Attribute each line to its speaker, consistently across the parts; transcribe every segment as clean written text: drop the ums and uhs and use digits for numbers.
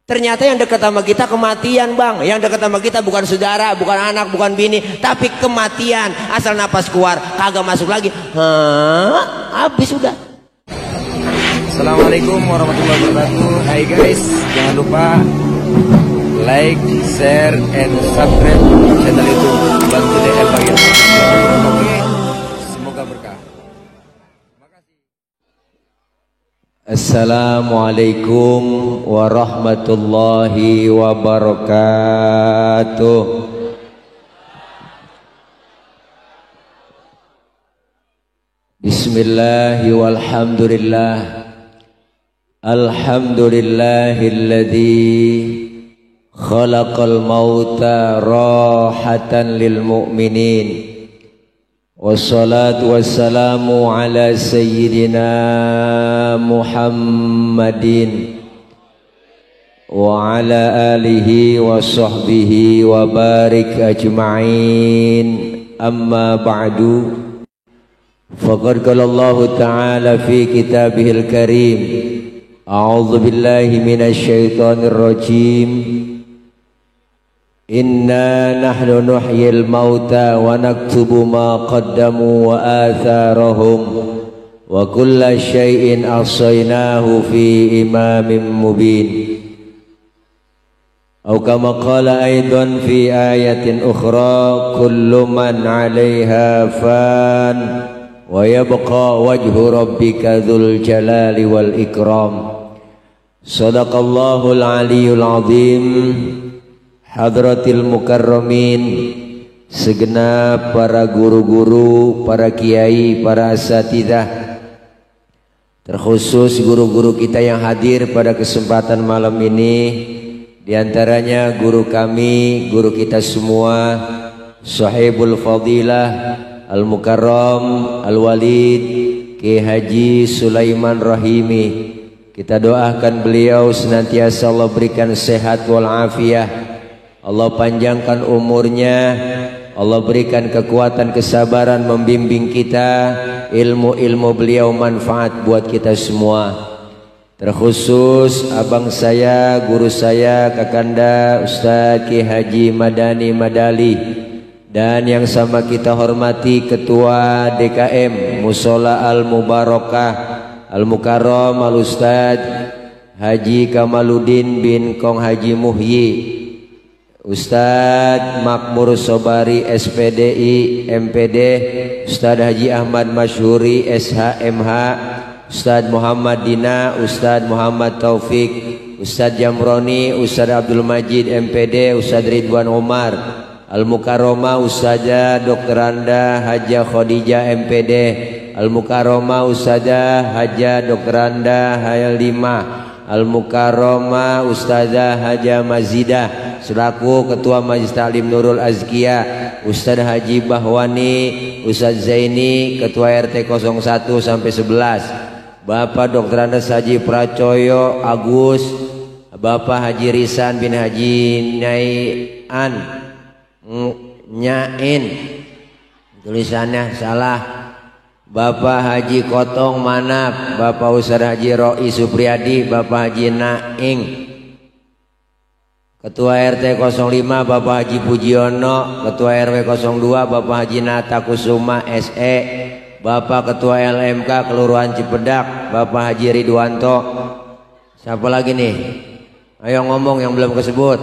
Speaker 1: Ternyata yang dekat sama kita kematian, Bang. Yang dekat sama kita bukan saudara, bukan anak, bukan bini, tapi kematian. Asal napas keluar kagak masuk lagi, habis sudah.
Speaker 2: Assalamualaikum warahmatullahi wabarakatuh. Hai guys, jangan lupa like, share, and subscribe channel YouTube Bantu DL Bagian. Oke, semoga berkah.
Speaker 1: Assalamualaikum warahmatullahi wabarakatuh. Bismillahi walhamdulillah. Alhamdulillahilladzi khalaqal mauta rahatan lil mu'minin. Wassalatu wassalamu ala sayyidina Muhammadin wa ala alihi wa sahbihi wa barik ajma'in. Amma ba'du, faqad qala Allah ta'ala fi kitabihil karim, a'udzu billahi minasy syaithanir rajim. Inna nahnu nuhyil mauta wa naktubu ma qaddamu wa atharahum wa kulla syai'in ahsaynahu fi imamin mubin. Atau kama qala aidan fi ayatin ukhra, kullu man 'alaiha fan wa yabqa wajhu rabbika dzul jalali wal ikram. Shadaqallahul aliyyul azim. Hadratil mukarramin, segenap para guru-guru, para kiai, para asatidzah, terkhusus guru-guru kita yang hadir pada kesempatan malam ini, diantaranya guru kami, guru kita semua, Sahibul Fadilah Al-Mukarram Al-Walid Ki Haji Sulaiman Rahimi. Kita doakan beliau senantiasa Allah berikan sehat wal afiah, Allah panjangkan umurnya, Allah berikan kekuatan kesabaran membimbing kita, ilmu-ilmu beliau manfaat buat kita semua. Terkhusus abang saya, guru saya, kakanda Ustadz Ki Haji Madani Madali, dan yang sama kita hormati Ketua DKM Musola Al-Mubarakah Al-Mukarram Al-Ustadz Haji Kamaluddin bin Kong Haji Muhyi, Ustadz Makmur Sobari SPDI MPD, Ustadz Haji Ahmad Masyhuri SHMH, Ustadz Muhammad Dina, Ustadz Muhammad Taufik, Ustadz Jamroni, Ustadz Abdul Majid MPD, Ustadz Ridwan Umar Al-Mukarrama, Ustadzah Dr. Anda Hajah Khadijah MPD Al-Mukarrama, Ustadzah Hajah Dr. Anda Hayalimah Al-Mukarrama, Ustadzah Hajah Mazidah selaku Ketua Majelis Taklim Nurul Azkiyah, Ustadz Haji Bahwani, Ustadz Zaini Ketua RT 01 sampai 11, Bapak Dr. Andes Haji Pracoyo Agus, Bapak Haji Risan bin Haji Nyain, tulisannya salah, Bapak Haji Kotong Manap, Bapak Ustadz Haji Roi Supriyadi, Bapak Haji Naing, Ketua RT 05 Bapak Haji Pujiono, Ketua RW 02 Bapak Haji Nata Kusuma SE, Bapak Ketua LMK Kelurahan Cipedak Bapak Haji Ridwanto. Siapa lagi nih? Ayo ngomong yang belum kesebut.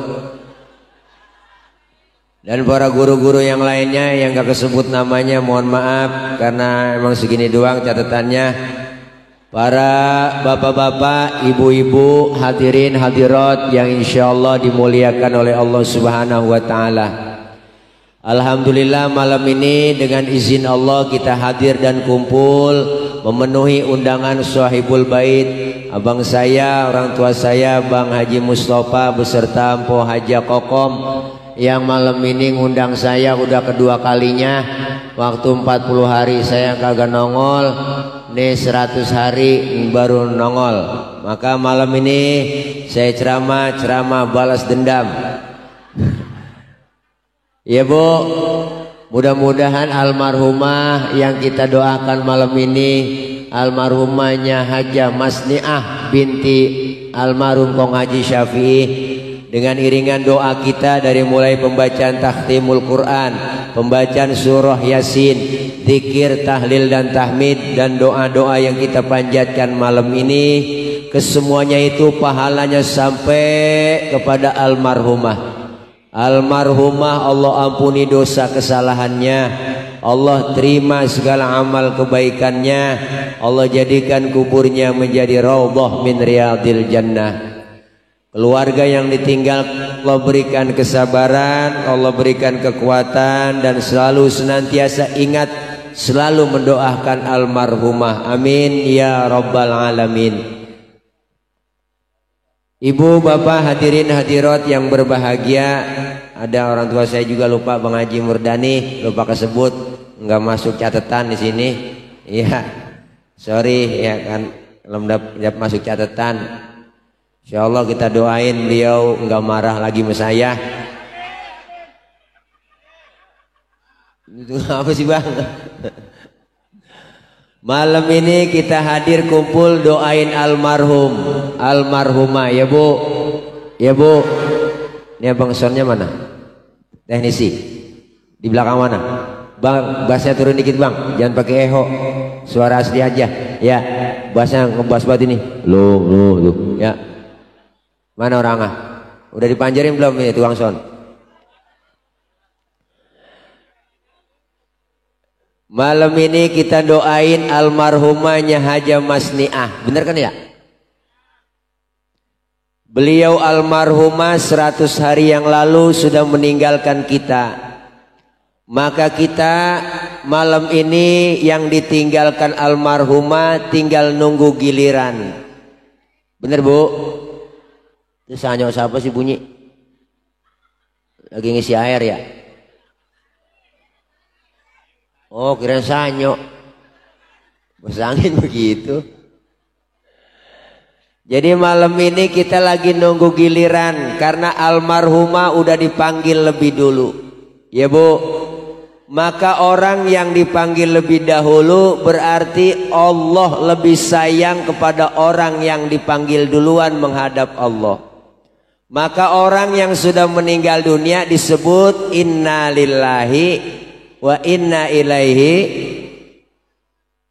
Speaker 1: Dan para guru-guru yang lainnya yang gak kesebut namanya mohon maaf, karena emang segini doang catatannya. Para bapak-bapak, ibu-ibu, hadirin hadirat yang insyaallah dimuliakan oleh Allah Subhanahu wa taala. Alhamdulillah malam ini dengan izin Allah kita hadir dan kumpul memenuhi undangan Sahibul Bait, abang saya, orang tua saya Bang Haji Mustafa beserta Mpo Haja Kokom yang malam ini ngundang saya udah kedua kalinya. Waktu 40 hari saya kagak nongol, nih 100 hari baru nongol. Maka malam ini saya ceramah balas dendam. Ya Bu, Mudah-mudahan almarhumah yang kita doakan malam ini, almarhumahnya Hajah Masniah binti almarhum Kong Haji Syafi'i, dengan iringan doa kita dari mulai pembacaan takhtimul Quran, pembacaan surah Yasin, zikir, tahlil dan tahmid, dan doa-doa yang kita panjatkan malam ini, kesemuanya itu pahalanya sampai kepada almarhumah. Almarhumah Allah ampuni dosa kesalahannya, Allah terima segala amal kebaikannya, Allah jadikan kuburnya menjadi raudhah min riyadil jannah. Keluarga yang ditinggal Allah berikan kesabaran, Allah berikan kekuatan, dan selalu senantiasa ingat, selalu mendoakan almarhumah. Amin ya rabbal alamin. Ibu, bapak, hadirin hadirat yang berbahagia, ada orang tua saya juga lupa, Bang Haji Murdani, lupa kesebut, nggak masuk catatan di sini. Iya, sorry ya kan, belum dapat masuk catatan. Insya Allah kita doain beliau nggak marah lagi sama saya. Itu apa sih Bang? Malam ini kita hadir kumpul doain almarhum, almarhumah ya Bu, ya Bu. Ini abang soundnya mana? Teknisi di belakang mana? Bang, bassnya turun dikit Bang, jangan pakai echo, suara asli aja. Ya, bassnya ngebas banget ini. Loh, tuh. Ya, mana orangnya? Udah dipanjarin belum ini tukang sound? Malam ini kita doain almarhumahnya Hajah Masniah. Bener kan ya? Beliau almarhumah 100 hari yang lalu sudah meninggalkan kita. Maka kita malam ini yang ditinggalkan almarhumah tinggal nunggu giliran. Bener Bu? Itu sanyo siapa sih bunyi? Lagi ngisi air ya? Oh, kirain sanyo. Bahasa angin begitu. Jadi malam ini kita lagi nunggu giliran karena almarhumah udah dipanggil lebih dulu. Ya Bu. Maka orang yang dipanggil lebih dahulu berarti Allah lebih sayang kepada orang yang dipanggil duluan menghadap Allah. Maka orang yang sudah meninggal dunia disebut inna lillahi wa inna ilaihi,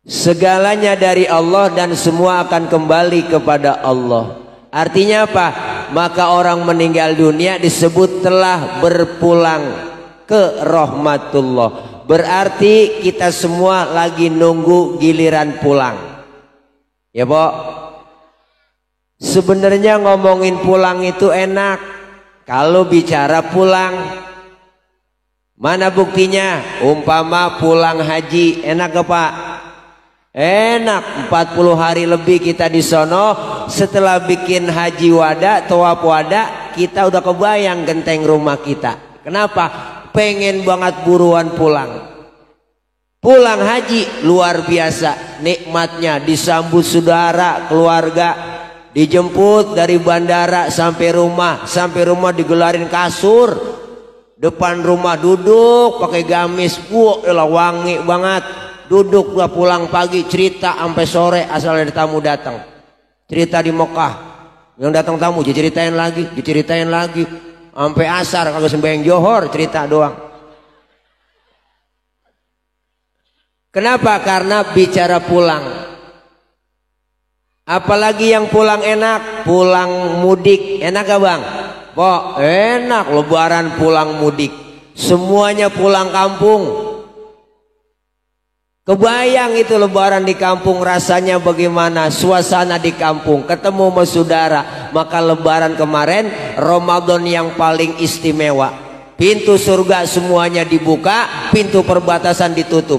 Speaker 1: segalanya dari Allah dan semua akan kembali kepada Allah. Artinya apa? Maka orang meninggal dunia disebut telah berpulang ke rahmatullah. Berarti kita semua lagi nunggu giliran pulang. Ya Pok, sebenarnya ngomongin pulang itu enak. Kalau bicara pulang, mana buktinya? Umpama pulang haji, enak gak Pak? Enak, 40 hari lebih kita di sono. Setelah bikin haji wada, tawaf wada, kita udah kebayang genteng rumah kita. Kenapa? Pengen banget buruan pulang. Pulang haji luar biasa nikmatnya, disambut saudara, keluarga, dijemput dari bandara sampai rumah digelarin kasur. Depan rumah duduk pakai gamis, elah wangi banget. Duduk gua pulang pagi cerita sampai sore asal ada tamu datang. Cerita di Mekah, yang datang tamu diceritain lagi. Sampai asar kagak sembahyang johor, cerita doang. Kenapa? Karena bicara pulang. Apalagi yang pulang enak, pulang mudik. Enak gak Bang? Kok enak lebaran pulang mudik. Semuanya pulang kampung. Kebayang itu lebaran di kampung rasanya bagaimana, suasana di kampung, ketemu sama saudara. Maka lebaran kemarin Ramadan yang paling istimewa. Pintu surga semuanya dibuka, pintu perbatasan ditutup.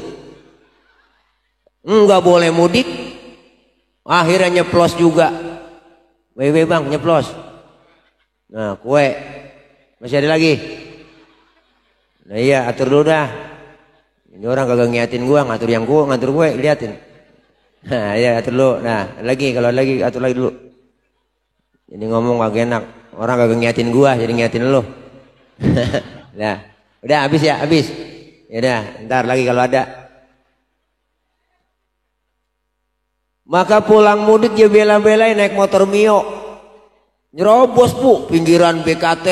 Speaker 1: Enggak boleh mudik. Akhirnya nyeplos juga. Wewe Bang, nyeplos. Nah, kue masih ada lagi. Nah iya, atur dulu dah. Ini orang kagak ngiatin gua, ngatur yang gua, ngatur gue, liatin. Nah iya, atur dulu. Nah lagi, kalau lagi atur lagi dulu. Ini ngomong kagak enak. Orang kagak ngiatin gua, jadi ngiatin lo. Nah, udah habis ya, habis. Ya, ntar lagi kalau ada. Maka pulang mudik dia bela-belain naik motor Mio. Nyerobos bu, pinggiran BKT.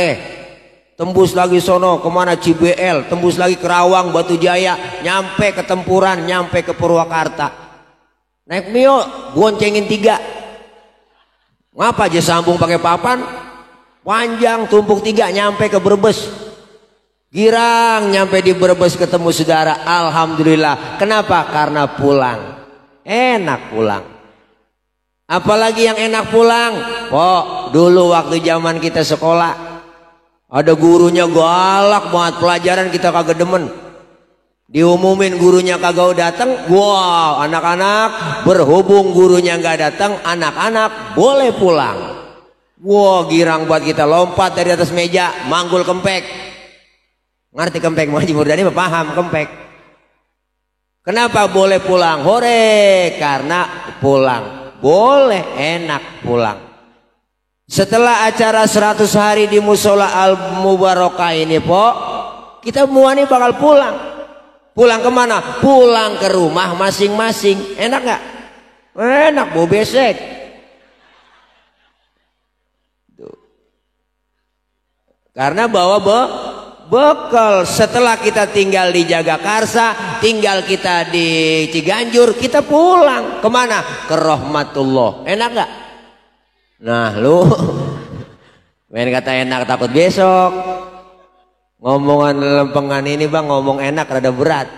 Speaker 1: Tembus lagi sono, kemana CBL. Tembus lagi Kerawang, Batu Jaya. Nyampe ke Tempuran, nyampe ke Purwakarta. Naik Mio, goncengin 3. Ngapa aja sambung pakai papan? Panjang, tumpuk 3, nyampe ke Brebes. Girang, nyampe di Brebes ketemu saudara. Alhamdulillah. Kenapa? Karena pulang. Enak pulang. Apalagi yang enak pulang? Oh, dulu waktu zaman kita sekolah, ada gurunya galak banget, pelajaran kita kagak demen. Diumumin gurunya kagak datang, wow, anak-anak berhubung gurunya nggak datang, anak-anak boleh pulang. Wow, girang banget kita, lompat dari atas meja, manggul kempek. Ngerti kempek? Mau Murdani paham kempek. Kenapa boleh pulang? Hore, karena pulang. Boleh, enak pulang. Setelah acara 100 hari di Musola Al-Mubarakah ini, Pok, kita semua ini bakal pulang. Pulang kemana? Pulang ke rumah masing-masing. Enak gak? Enak, bau besek. Karena bawa bekal. Setelah kita tinggal di Jagakarsa, tinggal kita di Ciganjur, kita pulang. Kemana? Ke Rahmatullah. Enak gak? Nah lu main kata enak takut besok. Ngomongan lempengan ini bang, ngomong enak rada berat.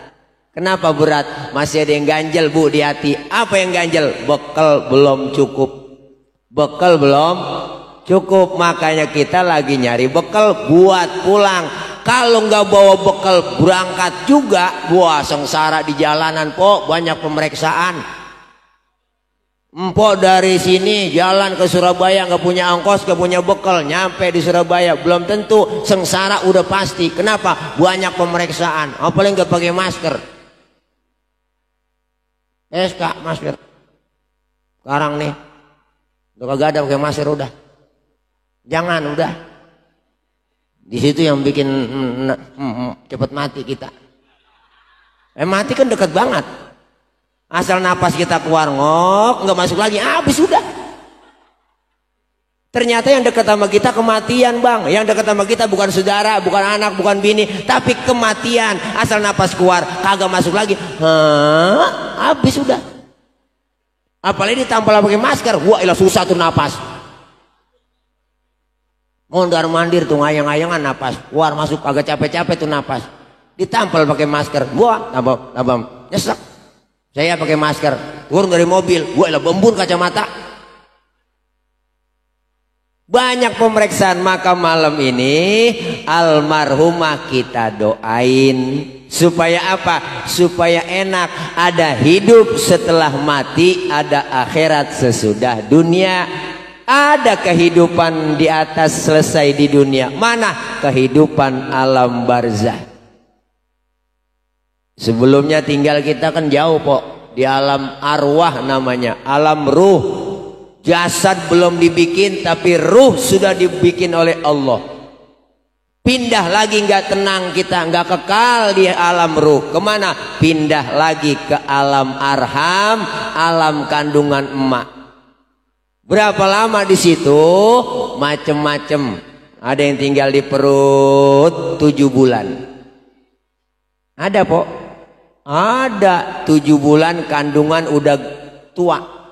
Speaker 1: Kenapa berat? Masih ada yang ganjel bu di hati. Apa yang ganjel? Bekal belum cukup. Bekal belum cukup. Makanya kita lagi nyari bekal buat pulang. Kalau nggak bawa bekal berangkat juga, wah sengsara di jalanan po, banyak pemeriksaan. Empok dari sini jalan ke Surabaya nggak punya ongkos, nggak punya bekal, nyampe di Surabaya belum tentu, sengsara udah pasti. Kenapa? Banyak pemeriksaan. Apalagi nggak pakai masker. SK masker. Sekarang nih, udah kagak ada pakai masker udah. Jangan udah. Di situ yang bikin cepet mati kita. Mati kan dekat banget. Asal napas kita keluar ngok, nggak masuk lagi, habis sudah. Ternyata yang dekat sama kita kematian bang. Yang dekat sama kita bukan saudara, bukan anak, bukan bini, tapi kematian. Asal napas keluar, kagak masuk lagi, habis sudah. Apalagi ditampal pakai masker, wah ilah susah tuh napas. Mondar mandir tuh ngayang-ngayangan napas, keluar masuk agak capek-capek tuh napas. Ditampal pakai masker, wah tabam, nyesek. Saya pakai masker, turun dari mobil, gue lah bembun kacamata. Banyak pemeriksaan, maka malam ini almarhumah kita doain. Supaya apa? Supaya enak, ada hidup setelah mati, ada akhirat sesudah dunia. Ada kehidupan di atas selesai di dunia. Mana? Kehidupan alam barzah. Sebelumnya tinggal kita kan jauh pok, di alam arwah namanya, alam ruh. Jasad belum dibikin tapi ruh sudah dibikin oleh Allah. Pindah lagi nggak tenang kita, nggak kekal di alam ruh. Kemana? Pindah lagi ke alam arham, alam kandungan emak. Berapa lama di situ? Macem-macem. Ada yang tinggal di perut 7 bulan. Ada pok? Ada 7 bulan kandungan udah tua.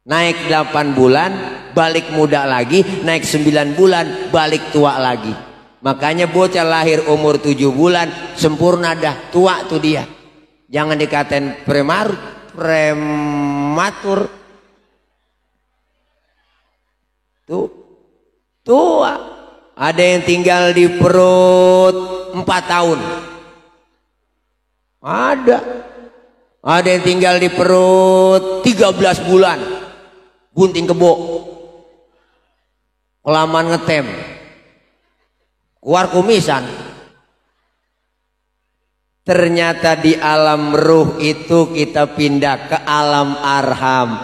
Speaker 1: Naik 8 bulan balik muda lagi, naik 9 bulan balik tua lagi. Makanya bocah lahir umur 7 bulan sempurna dah, tua tuh dia. Jangan dikatain prematur. Tuh tua. Ada yang tinggal di perut 4 tahun. Ada yang tinggal di perut 13 bulan. Gunting kebo, kelamaan ngetem, keluar kumisan. Ternyata di alam ruh itu kita pindah ke alam arham.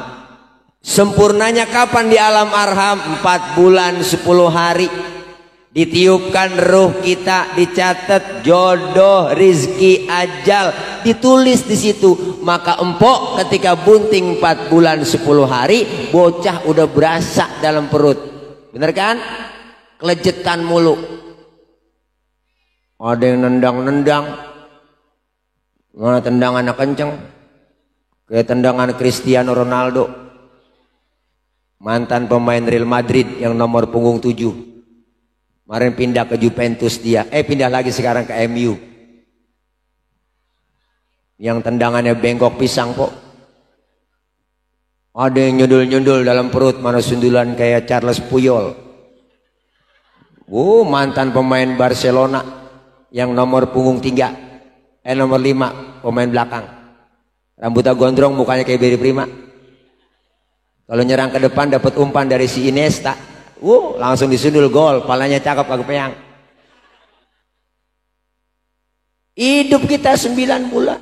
Speaker 1: Sempurnanya kapan di alam arham? 4 bulan 10 hari. Ditiupkan ruh kita, dicatat jodoh, rizki, ajal, ditulis di situ. Maka empok ketika bunting 4 bulan 10 hari, bocah udah berasa dalam perut. Bener kan? Kelejetan mulu. Ada yang nendang-nendang. Mana tendangan kenceng? Kayak tendangan Cristiano Ronaldo, mantan pemain Real Madrid yang nomor punggung 7. Kemarin pindah ke Juventus dia. Pindah lagi sekarang ke MU. Yang tendangannya bengkok pisang kok. Ada yang nyundul-nyundul dalam perut, mana sundulan kayak Charles Puyol. Mantan pemain Barcelona yang nomor punggung 3. Nomor 5, pemain belakang. Rambutnya gondrong, mukanya kayak Barry Prima. Kalau nyerang ke depan dapat umpan dari si Iniesta. Langsung disundul gol, palanya cakep kagak peyang. Hidup kita 9 bulan.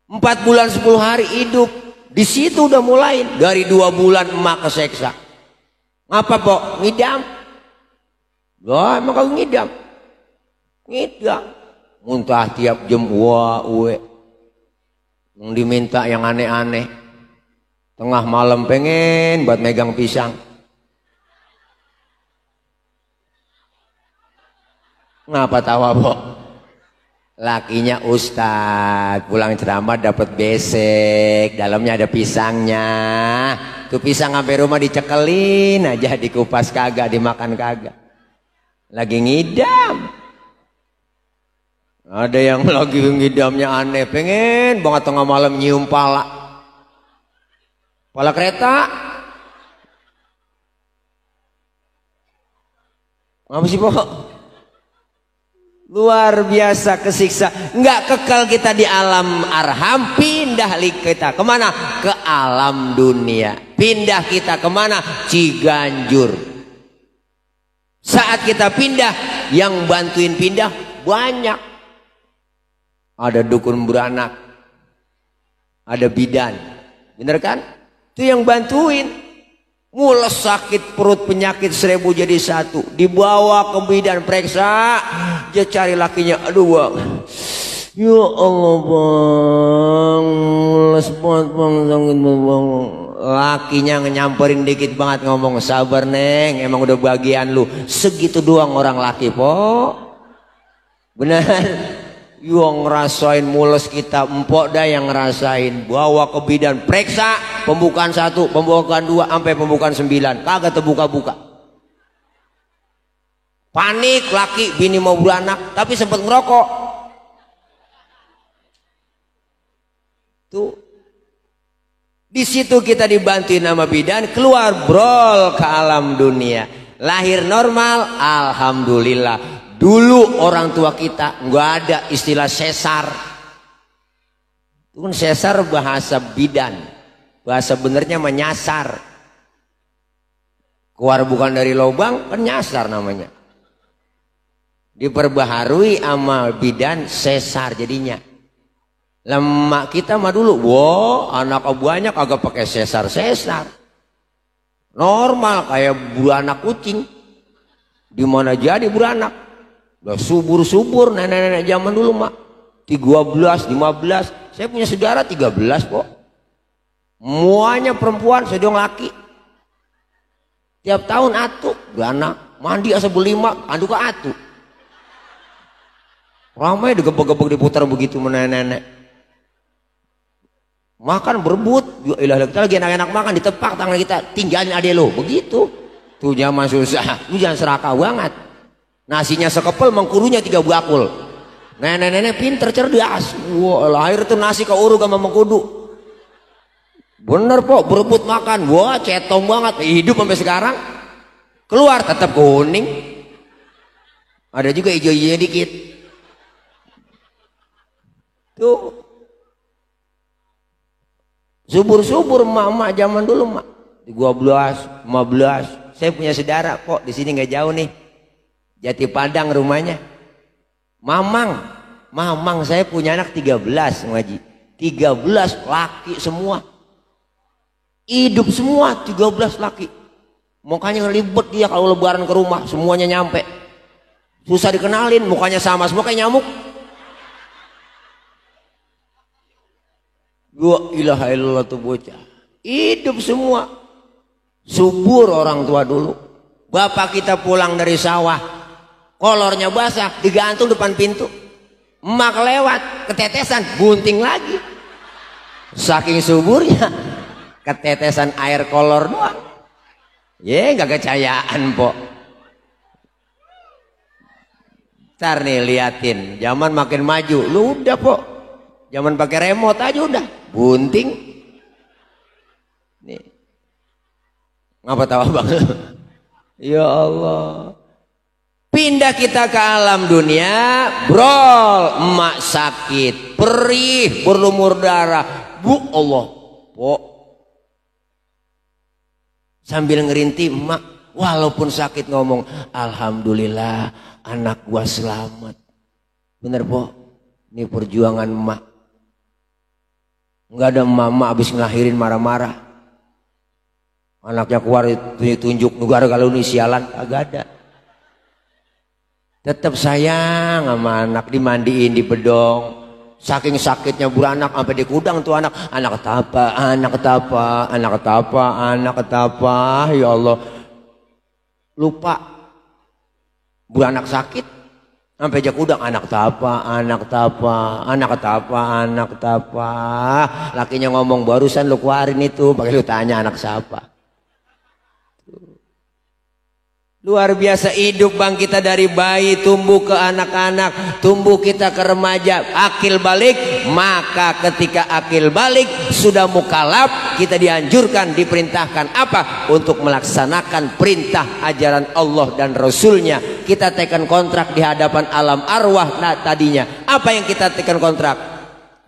Speaker 1: 4 bulan 10 hari hidup. Di situ udah mulai. Dari 2 bulan emak keseksa. Ngapa pok? Ngidam. Wah, emang kagak ngidam. Ngidam. Muntah tiap jam. Diminta yang aneh-aneh. Tengah malam pengen buat megang pisang. Ngapa tawa pok? Lakinya ustad pulang ceramah dapat besek, dalamnya ada pisangnya. Tuh pisang sampai rumah dicekelin aja, dikupas kagak, dimakan kagak. Lagi ngidam. Ada yang lagi ngidamnya aneh, pengen banget tengah malam nyium pala kereta. Ngapa sih pok? Luar biasa kesiksa. Nggak kekal kita di alam arham, pindah kita kemana? Ke alam dunia. Pindah kita kemana? Ciganjur. Saat kita pindah, yang bantuin pindah banyak. Ada dukun beranak, ada bidan, bener kan? Itu yang bantuin. Mules sakit perut, penyakit 1000 jadi 1, dibawa ke bidan periksa, dia cari lakinya. Aduh bang, ya Allah bang, mules banget bang, sakit bang. Lakinya nyamperin dikit banget, ngomong sabar neng, emang udah bagian lu. Segitu doang orang laki po. Benar. Yang ngerasain mules kita, empok dah yang ngerasain. Bawa ke bidan, periksa, pembukaan 1, pembukaan 2, sampai pembukaan 9, kagak terbuka-buka. Panik laki, bini mau beranak, tapi sempat ngerokok. Tuh, di situ kita dibantuin sama bidan, keluar brol ke alam dunia. Lahir normal, alhamdulillah. Dulu orang tua kita nggak ada istilah sesar. Itu kan sesar bahasa bidan, bahasa benernya menyasar. Keluar bukan dari lubang, kan nyasar namanya. Diperbaharui sama bidan, sesar jadinya. Lemak kita mah dulu, anak banyak agak pakai sesar. Normal kayak beranak kucing. Dimana jadi beranak? Udah subur-subur nenek-nenek zaman dulu mak. 13, 15. Saya punya saudara 13 kok. Semuanya perempuan, saya dong laki. Tiap tahun atu, beranak. Mandi asa berlima, andu ke atu. Ramai digebek-gebek diputar begitu nenek-nenek. Makan berebut. Kita lagi enak-enak makan, ditepak tangan kita. Tinggalin adek lo, begitu. Tuh zaman susah. Lu jangan serakah banget. Nasinya sekepel, mengkurunya 3 bakul. Nenek-nenek pinter cerdas. Lahir tuh nasi keuruk sama mengkudu. Bener pok, berebut makan. Cetong banget. Hidup sampai sekarang. Keluar tetap kuning. Ada juga hijau-hijaunya dikit. Tuh. Subur-subur emak-emak zaman dulu mak. 12, 15. Saya punya saudara kok di sini nggak jauh nih. Jati Padang rumahnya. Mamang saya punya anak 13 ngaji. 13 laki semua. Hidup semua 13 laki. Mukanya ngelibet dia kalau lebaran ke rumah, semuanya nyampe. Susah dikenalin, mukanya sama semua kayak nyamuk. La ilaha illallah tuh bocah. Hidup semua. Subur orang tua dulu. Bapak kita pulang dari sawah, kolornya basah, digantung depan pintu. Emak lewat, ketetesan, bunting lagi. Saking suburnya, ketetesan air kolor doang. Gak kecayaan, po. Ntar nih liatin, zaman makin maju, lu udah, po. Zaman pakai remote aja udah, bunting. Nih. Ngapa tawa bang? Ya Allah. Pindah kita ke alam dunia, brol, emak sakit, perih, berlumur darah. Bu Allah, po. Sambil ngerintih emak, walaupun sakit ngomong, alhamdulillah anak gua selamat. Bener, po? Ini perjuangan emak. Enggak ada emak habis ngelahirin marah-marah. Anaknya keluar tunjuk negara kalau ini sialan, agak ada. Tetap sayang sama anak, dimandiin di bedong. Saking sakitnya beranak sampai di kudang tuh anak. Anak ketapa, anak ketapa, anak ketapa, anak ketapa. Ya Allah. Lupa. Beranak sakit. Sampai di kudang anak ketapa, anak ketapa, anak ketapa, anak ketapa. Lakinya ngomong barusan lu keluarin itu. Pakai lu tanya anak siapa. Luar biasa hidup bang, kita dari bayi tumbuh ke anak-anak, tumbuh kita ke remaja, akil balik. Maka ketika akil balik sudah mukalaf, kita dianjurkan, diperintahkan apa? Untuk melaksanakan perintah ajaran Allah dan Rasulnya. Kita tekan kontrak di hadapan alam arwah. Nah tadinya apa yang kita tekan kontrak?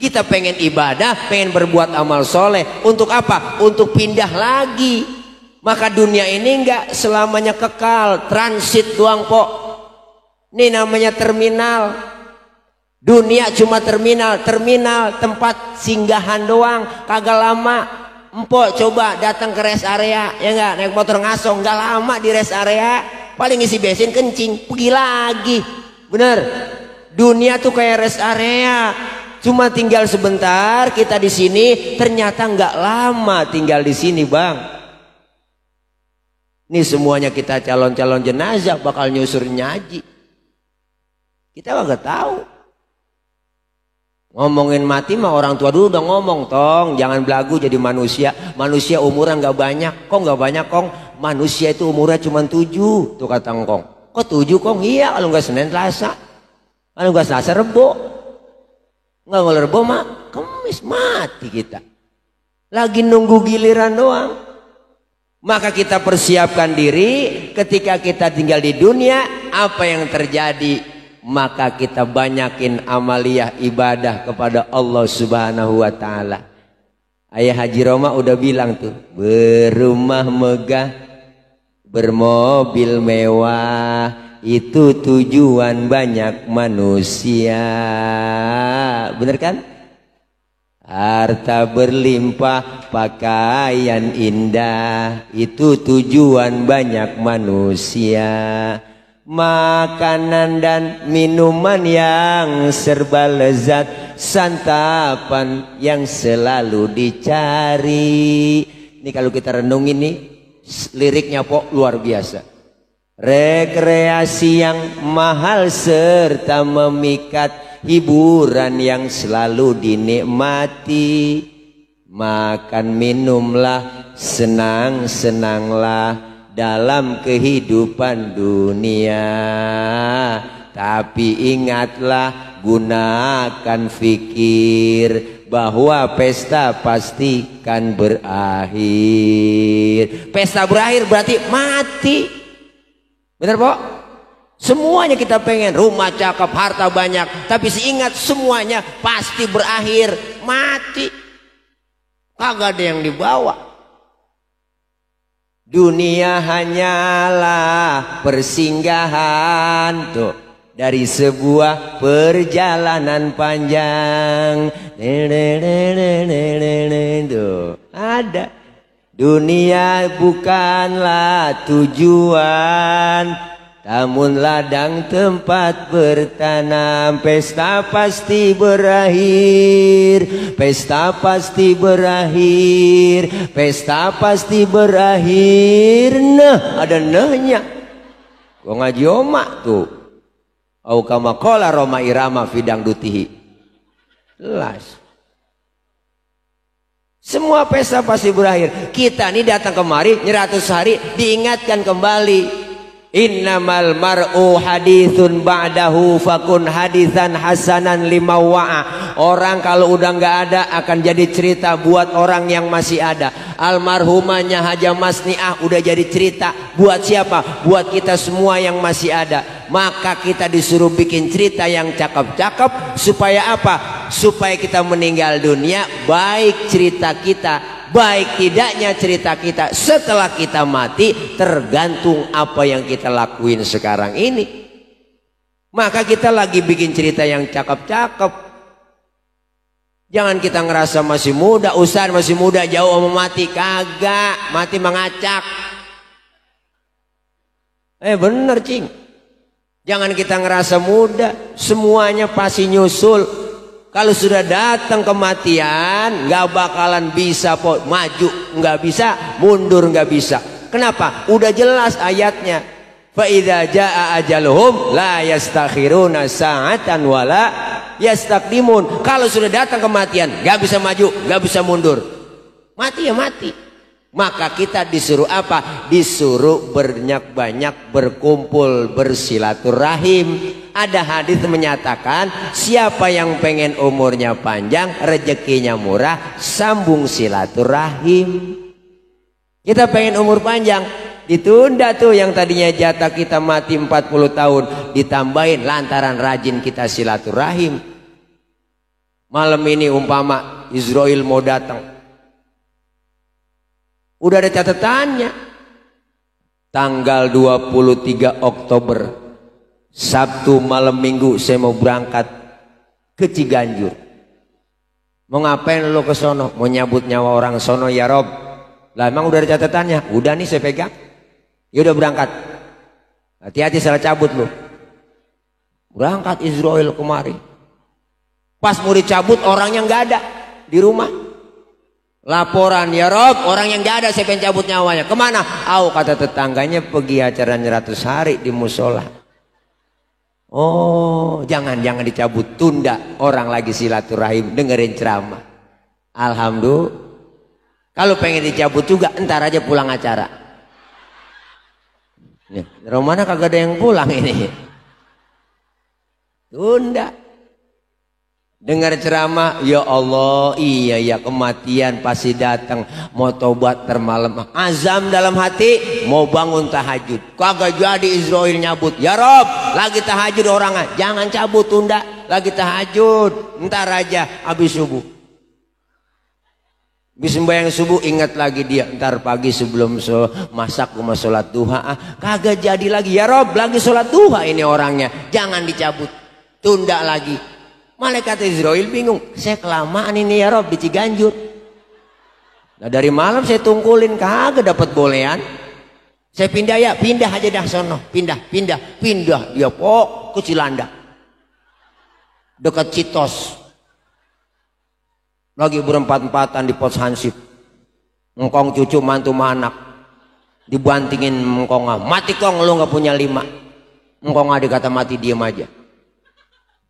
Speaker 1: Kita pengen ibadah, pengen berbuat amal soleh. Untuk apa? Untuk pindah lagi. Maka dunia ini enggak selamanya kekal, transit doang, po. Ini namanya terminal. Dunia cuma terminal tempat singgahan doang, kagak lama. Empok coba datang ke rest area, ya enggak, naik motor ngasong, enggak lama di rest area, paling isi bensin kencing, pergi lagi. Bener. Dunia tuh kayak rest area, cuma tinggal sebentar kita di sini, ternyata enggak lama tinggal di sini, bang. Ini semuanya kita calon-calon jenazah bakal nyusur nyaji. Kita gak tahu. Ngomongin mati mah orang tua dulu udah ngomong, tong jangan belagu jadi manusia. Manusia umuran gak banyak. Kok gak banyak, kong? Manusia itu umurnya cuma 7. Tuh kata ngkong. Kok 7, kong? Iya, kalau gak Senin Selasa. Kalau gak Selasa Rebo. Gak Rebo mah Kemis mati kita. Lagi nunggu giliran doang. Maka kita persiapkan diri ketika kita tinggal di dunia, apa yang terjadi? Maka kita banyakin amaliyah ibadah kepada Allah Subhanahu wa taala. Ayah Haji Roma udah bilang tuh, berumah megah, bermobil mewah, itu tujuan banyak manusia. Bener kan? Harta berlimpah, pakaian indah, itu tujuan banyak manusia. Makanan dan minuman yang serba lezat, santapan yang selalu dicari. Ini kalau kita renungin nih, liriknya kok luar biasa. Rekreasi yang mahal serta memikat, hiburan yang selalu dinikmati. Makan minumlah, senang-senanglah dalam kehidupan dunia. Tapi ingatlah, gunakan fikir bahwa pesta pasti kan berakhir. Pesta berakhir berarti mati. Benar, po? Semuanya kita pengen rumah cakep, harta banyak, tapi ingat semuanya pasti berakhir mati. Kagak ada yang dibawa. Dunia hanyalah persinggahan tuh dari sebuah perjalanan panjang. Tuh ada. Dunia bukanlah tujuan, namun ladang tempat bertanam. Pesta pasti berakhir, pesta pasti berakhir, pesta pasti berakhir. Nah, ada nahnya. Gua ngaji omak tuh. Au kama qala Roma Irama fidang dutihi. Jelas. Semua pesta pasti berakhir. Kita ini datang kemari 100 hari diingatkan kembali. Innamal mar'u haditsun ba'dahu fakun hadisan hasanan lima wa'a. Orang kalau udah nggak ada akan jadi cerita buat orang yang masih ada. Almarhumahnya Haja Masniah udah jadi cerita buat siapa? Buat kita semua yang masih ada. Maka kita disuruh bikin cerita yang cakep-cakep supaya apa? Supaya kita meninggal dunia baik cerita kita, baik tidaknya cerita kita setelah kita mati tergantung apa yang kita lakuin sekarang ini. Maka kita lagi bikin cerita yang cakep-cakep. Jangan kita ngerasa masih muda, Ustaz masih muda jauh sama mati. Kagak, mati mengacak. Bener cing. Jangan kita ngerasa muda, semuanya pasti nyusul. Kalau sudah datang kematian, nggak bakalan bisa maju, nggak bisa mundur, nggak bisa. Kenapa? Udah jelas ayatnya. Fa idza jaa ajaluhum la yastakhiruna sa'atan wala yastaqdimun. Kalau sudah datang kematian, nggak bisa maju, nggak bisa mundur. Mati ya mati. Maka kita disuruh apa? Disuruh banyak-banyak berkumpul bersilaturahim. Ada hadis menyatakan siapa yang pengen umurnya panjang, rezekinya murah, sambung silaturahim. Kita pengen umur panjang, ditunda tuh yang tadinya jatah kita mati 40 tahun, ditambahin lantaran rajin kita silaturahim. Malam ini umpama Israel mau datang, udah ada catatannya. Tanggal 23 Oktober Sabtu malam minggu saya mau berangkat ke Ciganjur. Mau ngapain lo ke sono? Mau nyabut nyawa orang sono ya Rob. Lah emang udah ada catatannya? Udah nih saya pegang. Ya udah berangkat. Hati-hati salah cabut lo. Berangkat Israel kemari. Pas mau dicabut orangnya nggak ada di rumah. Laporan, ya Rob, orang yang gak ada saya pengen cabut nyawanya. Kemana? Kata tetangganya pergi acara 100 hari di musola. Oh, jangan dicabut, tunda. Orang lagi silaturahim, dengerin ceramah. Alhamdulillah. Kalau pengen dicabut juga, entar aja pulang acara. Nih, Romana kagak ada yang pulang ini. Tunda. Dengar ceramah, ya Allah, iya ya kematian pasti datang. Mau tobat termalam, azam dalam hati, mau bangun tahajud. Kagak jadi Israel nyabut. Ya Rob, lagi tahajud orangnya, jangan cabut, tunda. Lagi tahajud, ntar aja habis subuh. Habis sembahyang subuh ingat lagi dia, ntar pagi sebelum masak rumah sholat duha. Kagak jadi lagi. Ya Rob, lagi sholat duha ini orangnya, jangan dicabut, tunda lagi. Malaikat Israel bingung, saya kelamaan ini ya Rob di Ciganjur. Nah dari malam saya tungkulin, kagak dapat bolehan. Saya pindah ya, pindah aja dah sono, pindah. Dia ke Cilandak, dekat Citos. Lagi berempat-empatan di pos hansip. Engkong cucu mantu anak dibantingin engkong, mati kong lu nggak punya 5. Engkong dikata mati diem aja.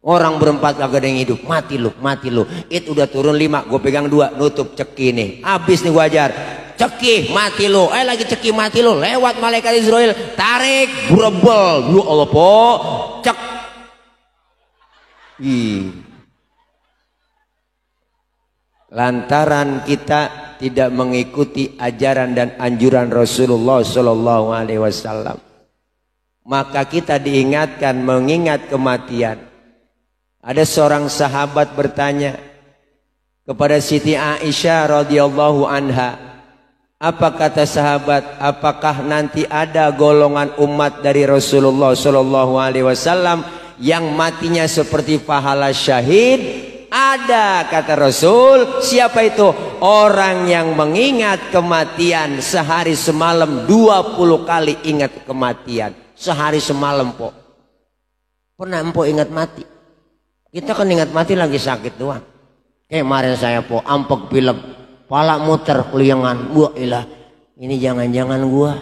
Speaker 1: Orang berempat kagak ada yang hidup, mati lu. It udah turun 5, gue pegang 2, nutup ceki nih. Habis nih gue ajar. Ceki, mati lu. Lagi ceki mati lu. Lewat malaikat Israel, tarik, burebel. Lu Allah po, cek. Lantaran kita tidak mengikuti ajaran dan anjuran Rasulullah Shallallahu Alaihi Wasallam, maka kita diingatkan mengingat kematian. Ada seorang sahabat bertanya kepada Siti Aisyah radhiyallahu anha, apa kata sahabat, apakah nanti ada golongan umat dari Rasulullah Shallallahu Alaihi Wasallam yang matinya seperti pahala syahid? Ada, kata Rasul. Siapa itu? Orang yang mengingat kematian sehari semalam 20 kali ingat kematian. Sehari semalam, po. Pernah empo ingat mati? Kita kan ingat mati lagi sakit doang. Kayak kemarin saya, po, ampek pilek, pala muter keliangan. Wah ilah, ini jangan-jangan gua.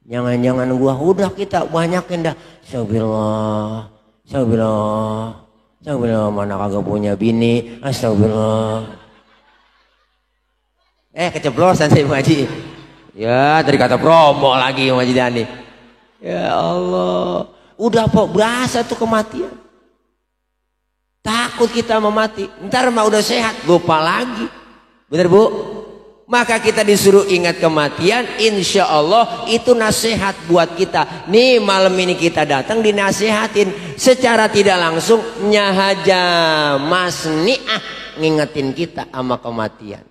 Speaker 1: Jangan-jangan gua. Udah kita banyakin dah. Astagfirullah. Astagfirullah. Astagfirullah, mana kagak punya bini. Astagfirullah. Keceplosan saya Pak Haji. Ya, tadi kata promo lagi Pak Haji Dani. Ya Allah. Udah po, berasa tuh kematian. Takut kita mau mati. Ntar mah udah sehat, lupa lagi. Bener Bu? Maka kita disuruh ingat kematian. Insya Allah itu nasihat buat kita. Nih malam ini kita datang dinasehatin. Secara tidak langsung nyahaja masni'ah ngingetin kita sama kematian.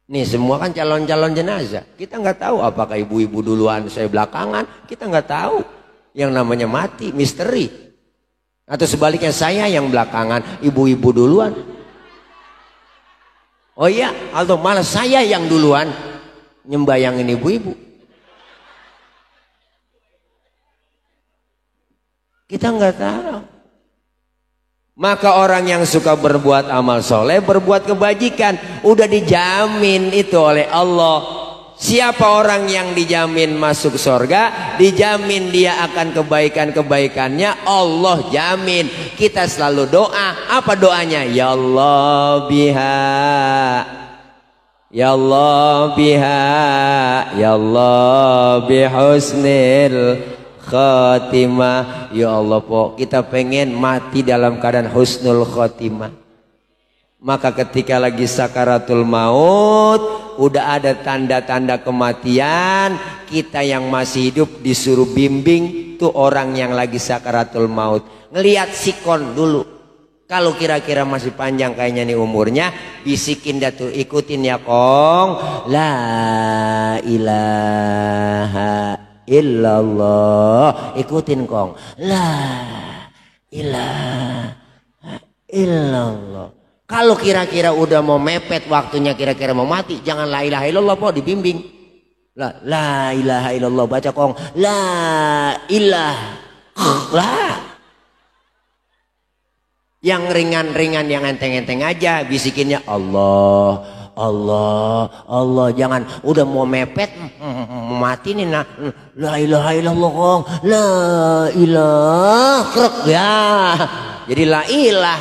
Speaker 1: Nih semua kan calon-calon jenazah. Kita nggak tahu apakah ibu-ibu duluan, saya belakangan. Kita nggak tahu. Yang namanya mati, misteri. Atau sebaliknya saya yang belakangan, ibu-ibu duluan. Oh iya, atau malah saya yang duluan nyembayangin ibu-ibu. Kita nggak tahu. Maka orang yang suka berbuat amal soleh, berbuat kebajikan, udah dijamin itu oleh Allah. Siapa orang yang dijamin masuk surga, dijamin dia akan kebaikan-kebaikannya, Allah jamin. Kita selalu doa, apa doanya? Ya Allah biha, ya Allah biha, ya Allah bihusnil khatimah. Ya Allah po, kita pengen mati dalam keadaan husnul khatimah. Maka ketika lagi sakaratul maut, udah ada tanda-tanda kematian, kita yang masih hidup disuruh bimbing tuh orang yang lagi sakaratul maut. Ngelihat sikon dulu. Kalau kira-kira masih panjang kayaknya nih umurnya, bisikin dah tuh, ikutin ya Kong. La ilaha illallah, ikutin Kong. La ilaha illallah. Kalau kira-kira udah mau mepet waktunya, kira-kira mau mati, jangan la ilaha illallah po, dibimbing. La ilaha illallah, baca Kong. La ilaha. Yang ringan-ringan, yang enteng-enteng aja, bisikinnya Allah, Allah, Allah. Jangan udah mau mepet, mati nih, nah, la ilaha illallah Kong, la ilah, krek ya. Jadi la ilah.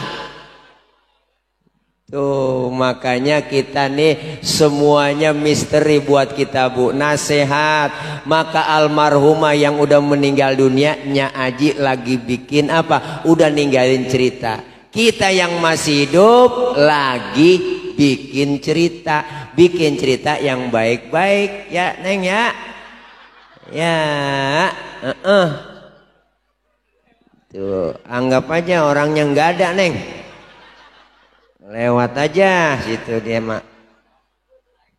Speaker 1: Tuh makanya kita nih semuanya misteri buat kita Bu, nasihat. Maka almarhumah yang udah meninggal dunia, Nya Aji lagi bikin apa? Udah ninggalin cerita. Kita yang masih hidup lagi bikin cerita. Bikin cerita yang baik-baik ya Neng ya. Ya Tuh anggap aja orangnya nggak ada Neng. Lewat aja situ dia mak.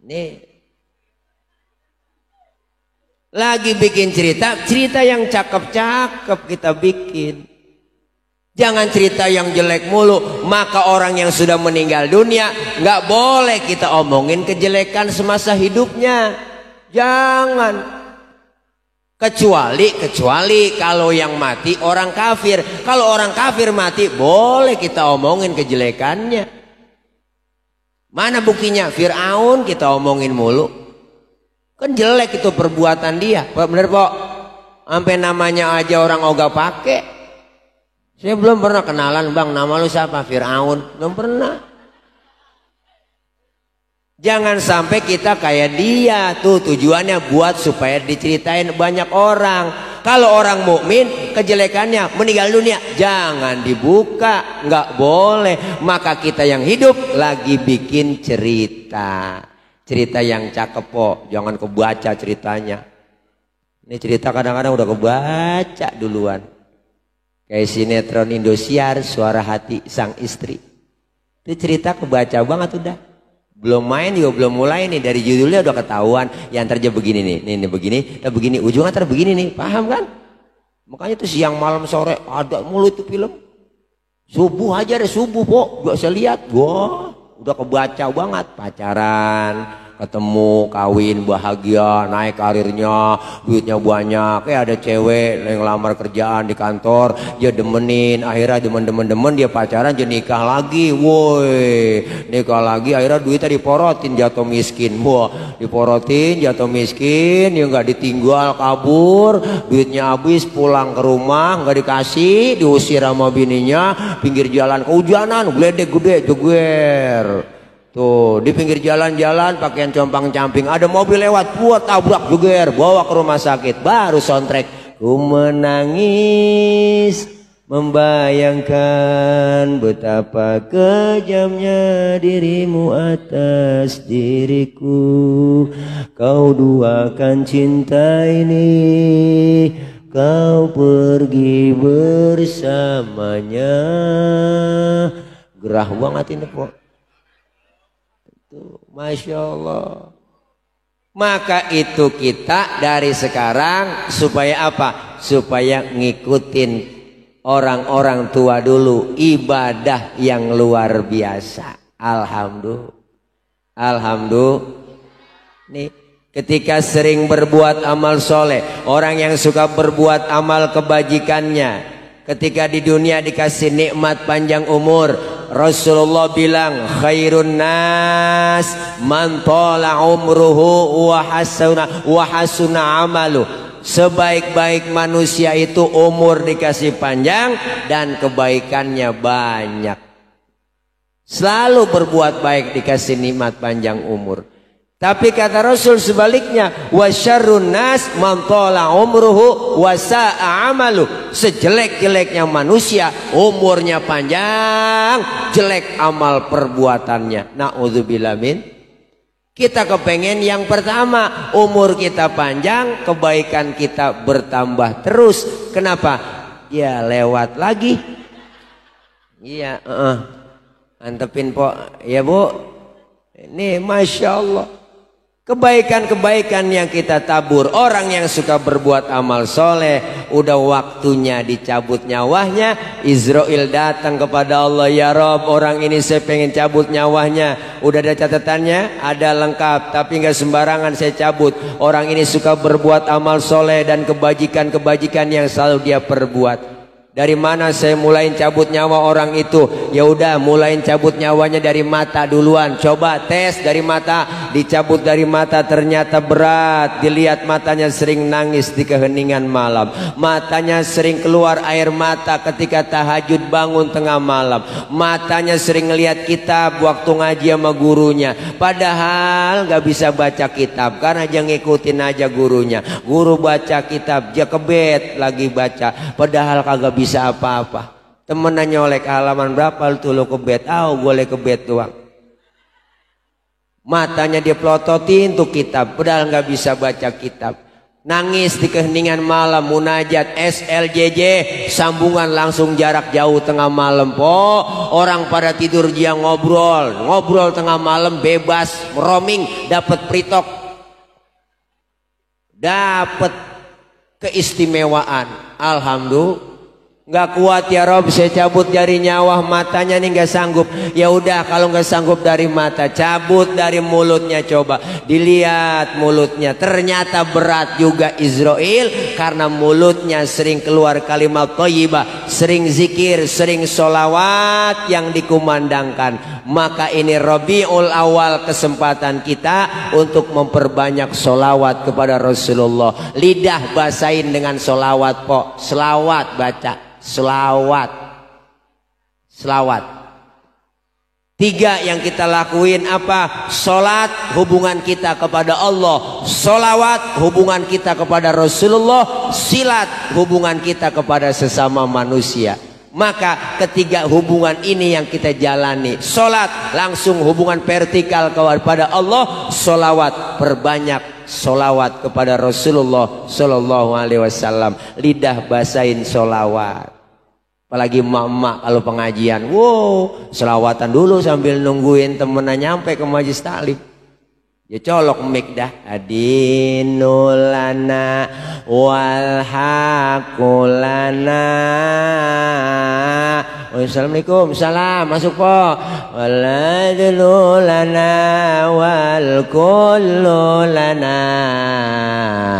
Speaker 1: Nih lagi bikin cerita, cerita yang cakep-cakep kita bikin. Jangan cerita yang jelek mulu. Maka orang yang sudah meninggal dunia nggak boleh kita omongin kejelekan semasa hidupnya. Jangan. Kecuali kalau yang mati orang kafir. Kalau orang kafir mati boleh kita omongin kejelekannya. Mana buktinya? Fir'aun kita omongin mulu. Kan jelek itu perbuatan dia. Bener Pok? Sampai namanya aja orang ogah pakai. Saya belum pernah kenalan, Bang, nama lu siapa? Fir'aun. Belum pernah. Jangan sampai kita kayak dia. Tuh tujuannya buat supaya diceritain banyak orang. Kalau orang mukmin kejelekannya meninggal dunia jangan dibuka, nggak boleh. Maka kita yang hidup lagi bikin cerita. Cerita yang cakep Pok, jangan kebaca ceritanya. Ini cerita kadang-kadang udah kebaca duluan. Kayak sinetron Indosiar, Suara Hati Sang Istri. Itu cerita kebaca banget udah. Belum main juga belum mulai nih, dari judulnya udah ketahuan yang terjadi begini nih, ini begini, dan begini, ujungnya ntar begini nih, paham kan? Makanya tuh siang malam sore ada mulu itu film. Subuh aja deh, subuh Pok. Gak saya lihat, wah udah kebaca banget. Pacaran, ketemu, kawin, bahagia, naik karirnya, duitnya banyak. Ada cewek yang lamar kerjaan di kantor, dia demenin, akhirnya demen dia pacaran, dia nikah lagi. Woi, nikah lagi, akhirnya duitnya diporotin, jatuh miskin. Wah, diporotin, jatuh miskin, dia nggak ditinggal, kabur, duitnya habis, pulang ke rumah nggak dikasih, diusir sama bininya, pinggir jalan kehujanan, geledek gede, jeger. Tuh di pinggir jalan-jalan pakaian compang-camping, ada mobil lewat, buat tabrak jeger, bawa ke rumah sakit, baru soundtrack. Ku menangis membayangkan betapa kejamnya dirimu atas diriku. Kau duakan cinta ini, kau pergi bersamanya. Gerah banget ini Pok. Masya Allah. Maka itu kita dari sekarang supaya apa? Supaya ngikutin orang-orang tua dulu, ibadah yang luar biasa. Alhamdulillah. Nih, ketika sering berbuat amal soleh, orang yang suka berbuat amal kebajikannya, ketika di dunia dikasih nikmat panjang umur, Rasulullah bilang khairun nas man tala umruhu wa hasuna amalu. Sebaik-baik manusia itu umur dikasih panjang dan kebaikannya banyak. Selalu berbuat baik dikasih nikmat panjang umur. Tapi kata Rasul sebaliknya, wasyarrun nas man tala umruhu wa sa'a amalu. Sejelek-jeleknya manusia, umurnya panjang, jelek amal perbuatannya. Na'udzubillah min. Kita kepengen yang pertama, umur kita panjang, kebaikan kita bertambah terus. Kenapa? Ya lewat lagi. Iya, antepin Pok. Ya Bu. Ini Masya Allah. Kebaikan-kebaikan yang kita tabur. Orang yang suka berbuat amal soleh, udah waktunya dicabut nyawanya, Israel datang kepada Allah, ya Rob, orang ini saya pengen cabut nyawanya. Udah ada catatannya? Ada lengkap, tapi nggak sembarangan saya cabut. Orang ini suka berbuat amal soleh dan kebajikan-kebajikan yang selalu dia perbuat. Dari mana saya mulai cabut nyawa orang itu? Ya udah, mulai cabut nyawanya dari mata duluan. Coba tes dari mata, dicabut dari mata ternyata berat. Dilihat matanya sering nangis di keheningan malam. Matanya sering keluar air mata ketika tahajud bangun tengah malam. Matanya sering ngelihat kitab waktu ngaji sama gurunya. Padahal nggak bisa baca kitab karena aja ngikutin aja gurunya. Guru baca kitab, dia kebet lagi baca. Padahal kagak bisa apa-apa. Temen nanya oleh halaman berapa tuh lo kebet? Boleh kebet doang. Matanya dia pelototin tuh kitab, padahal nggak bisa baca kitab. Nangis di keheningan malam, munajat SLJJ, sambungan langsung jarak jauh tengah malam. Orang pada tidur dia ngobrol tengah malam bebas, roaming, dapat pritok, dapat keistimewaan. Alhamdulillah. Nggak kuat ya Rob, saya cabut dari nyawa, matanya nih nggak sanggup. Ya udah, kalau nggak sanggup dari mata, cabut dari mulutnya. Coba dilihat mulutnya, ternyata berat juga Israel karena mulutnya sering keluar kalimat thayyibah, sering zikir, sering solawat yang dikumandangkan. Maka ini Rabiul Awal, kesempatan kita untuk memperbanyak solawat kepada Rasulullah. Lidah basahin dengan solawat Pok, selawat baca. Selawat. 3 yang kita lakuin apa? Salat, hubungan kita kepada Allah. Salawat, hubungan kita kepada Rasulullah. Silat, hubungan kita kepada sesama manusia. Maka ketiga hubungan ini yang kita jalani. Salat, langsung hubungan vertikal kepada Allah. Salawat, perbanyak salawat kepada Rasulullah Sallallahu Alaihi Wasallam. Lidah basahin salawat. Apalagi emak-emak kalau pengajian, selawatan dulu sambil nungguin temennya nyampe ke majlis taklim. Ya colok mic dah. Adinulana wal haqulana Assalamualaikum. Salam. Masuk po. Waladlu lana wal kullu lana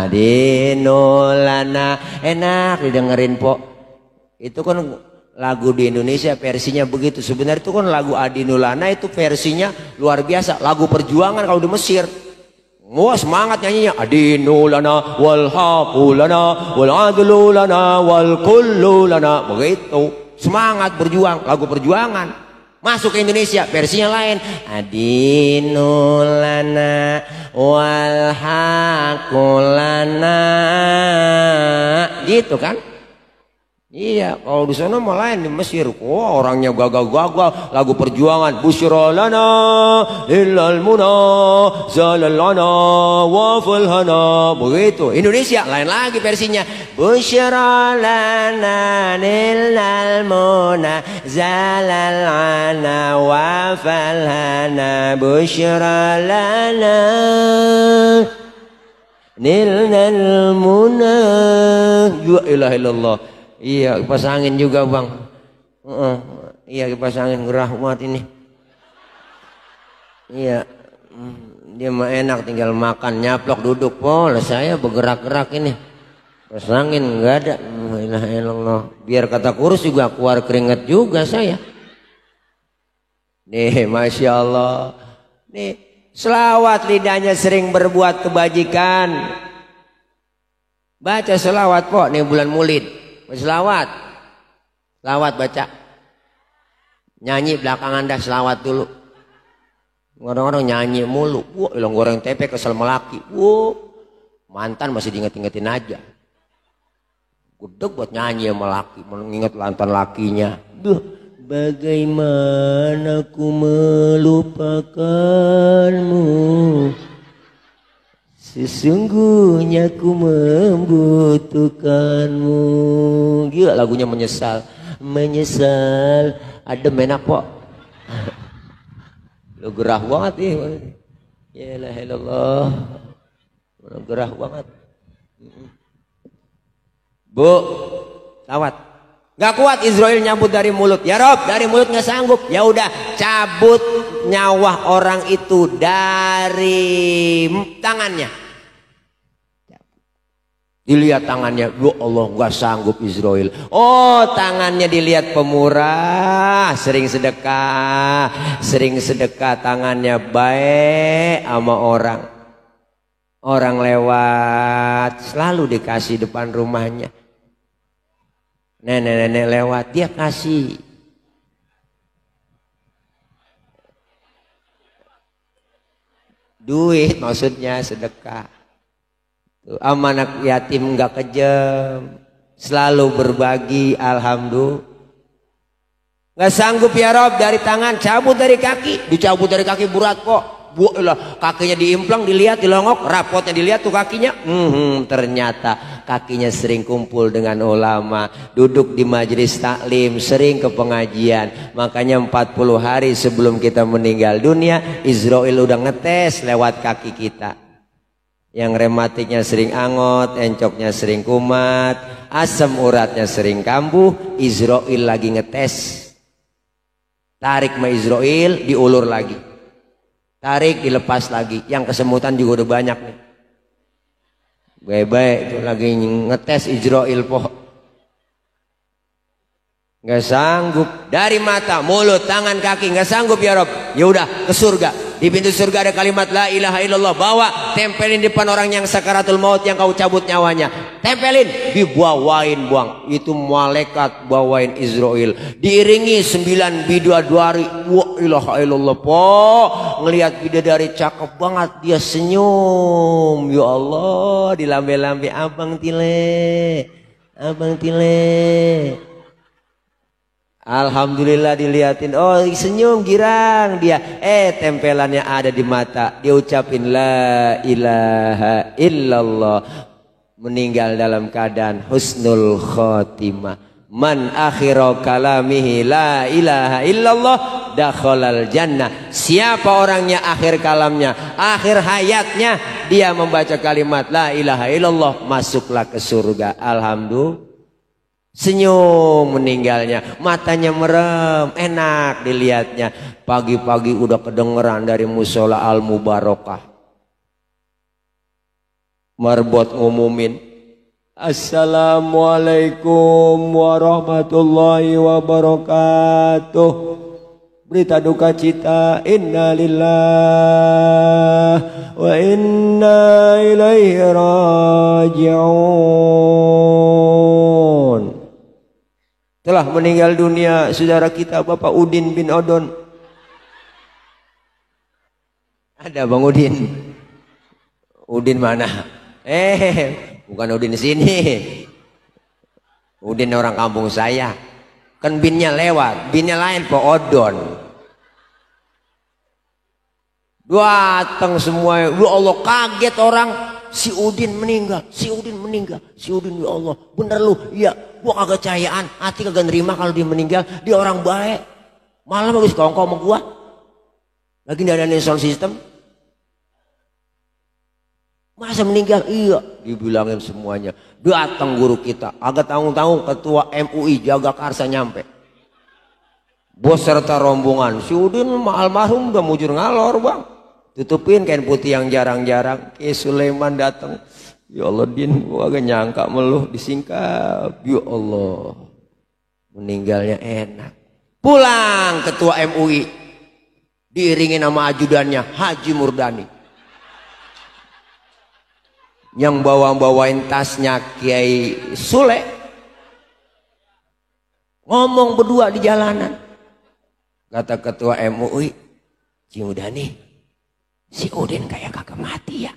Speaker 1: dinu lana. Enak didengerin po. Itu kan lagu di Indonesia versinya begitu. Sebenarnya itu kan lagu Adinulana itu versinya luar biasa. Lagu perjuangan kalau di Mesir. Wah semangat nyanyinya. Adinulana wal haqulana wal adlulana wal kullulana. Begitu. Semangat berjuang. Lagu perjuangan. Masuk ke Indonesia versinya lain. Adinulana wal haqulana. Gitu kan. Iya, kalau di sana mah lain di Mesir. Wah, orangnya gagah-gagah, lagu perjuangan. Busyra lana illal muna zalal lana wa falhana. Begitu. Indonesia lain lagi versinya. Busyra lana illal muna zalal lana wa falhana. Busyra lana illal muna. Ya ilaha illallah. Iya kipas angin juga bang. Iya kipas angin rahmat ini. Iya. Dia mah enak tinggal makan nyaplok duduk pol. Saya bergerak-gerak ini. Kipas angin nggak ada. Biar kata kurus juga keluar keringat juga saya. Nih masya Allah. Nih selawat lidahnya sering berbuat kebajikan. Baca selawat po. Nih bulan Maulid. Selawat baca, nyanyi belakangan dah selawat dulu. Orang-orang nyanyi mulu, wah ilang goreng tempe kesel melaki, wah mantan masih diinget-ingetin aja. Gudeg buat nyanyi sama laki, mengingat mantan lakinya. Duh, bagaimana ku melupakanmu? Sesungguhnya ku membutuhkanmu. Gila lagunya menyesal. Menyesal. Adem enak kok. Lu gerah banget nih. Ya la ilallah. Gerah banget. Bu, lawat. Gak kuat Israel nyambut dari mulut. Ya Rob, dari mulut gak sanggup. Ya udah, cabut nyawa orang itu dari tangannya. Dilihat tangannya, ya Allah gak sanggup Israel. Oh tangannya dilihat pemurah, sering sedekah tangannya baik sama orang. Orang lewat selalu dikasih depan rumahnya. Nenek-nenek lewat dia kasih. Duit maksudnya sedekah. Sama anak yatim nggak kejam, selalu berbagi. Alhamdulillah. Nggak sanggup ya Rob dari tangan, cabut dari kaki. Dicabut dari kaki berat kok. Buah kakinya diimplang, dilihat, dilongok, rapotnya dilihat tuh kakinya. Ternyata kakinya sering kumpul dengan ulama, duduk di majelis taklim, sering ke pengajian. Makanya 40 hari sebelum kita meninggal dunia, Israel udah ngetes lewat kaki kita. Yang rematiknya sering angot, encoknya sering kumat, asam uratnya sering kambuh. Israel lagi ngetes. Tarik sama Israel, diulur lagi. Tarik dilepas lagi. Yang kesemutan juga udah banyak nih. Baik-baik itu lagi ngetes Israel po. Gak sanggup. Dari mata, mulut, tangan, kaki gak sanggup ya Rob. Ya udah ke surga. Di pintu surga ada kalimat la ilaha illallah. Bawa, tempelin di depan orang yang sakaratul maut yang kau cabut nyawanya. Tempelin, dibawain buang. Itu malaikat bawain Israel. Diiringi 9 bidadari. Wa ilaha illallah po. Ngelihat bidadari cakep banget, dia senyum. Ya Allah, dilambe-lambe abang tile. Abang tile. Alhamdulillah dilihatin, oh senyum girang dia. Tempelannya ada di mata. Dia ucapin la ilaha illallah. Meninggal dalam keadaan husnul khotimah. Man akhiru kalamihi la ilaha illallah dakhalal jannah. Siapa orangnya akhir kalamnya, akhir hayatnya dia membaca kalimat la ilaha illallah, masuklah ke surga. Alhamdulillah. Senyum meninggalnya, matanya merem, enak dilihatnya. Pagi-pagi udah kedengeran dari musola Al Mubarakah. Marbot ngumumin, Assalamualaikum warahmatullahi wabarakatuh. Berita duka cita, inna lillah wa inna ilaihi raji'un. Telah meninggal dunia saudara kita Bapak Udin bin Odon. Ada Bang Udin? Udin mana? Bukan Udin sini. Udin orang kampung saya. Kan binnya lewat, binnya lain Pak Odon. Datang semua, ya Allah, kaget orang. Si Udin meninggal, si Udin meninggal, si Udin, ya Allah, bener lu? Iya, gua kagak cahayaan, hati kagak nerima kalau dia meninggal. Dia orang baik, malam habis kongkong sama gua, lagi nggak ada sound system. Masa meninggal? Iya, dibilangin semuanya. Datang guru kita, agak tanggung-tanggung ketua MUI Jagakarsa nyampe. Bos serta rombongan, si Udin almarhum udah mujur ngalor bang. Tutupin kain putih yang jarang-jarang. Ki Sulaiman datang. Ya Allah Din, gua agak nyangka meluh disingkap. Ya Allah, meninggalnya enak. Pulang ketua MUI, diiringin sama ajudannya Haji Murdani. Yang bawain tasnya Kiai Sule. Ngomong berdua di jalanan. Kata ketua MUI, Ci Murdani, si Udin kayak kagak mati ya.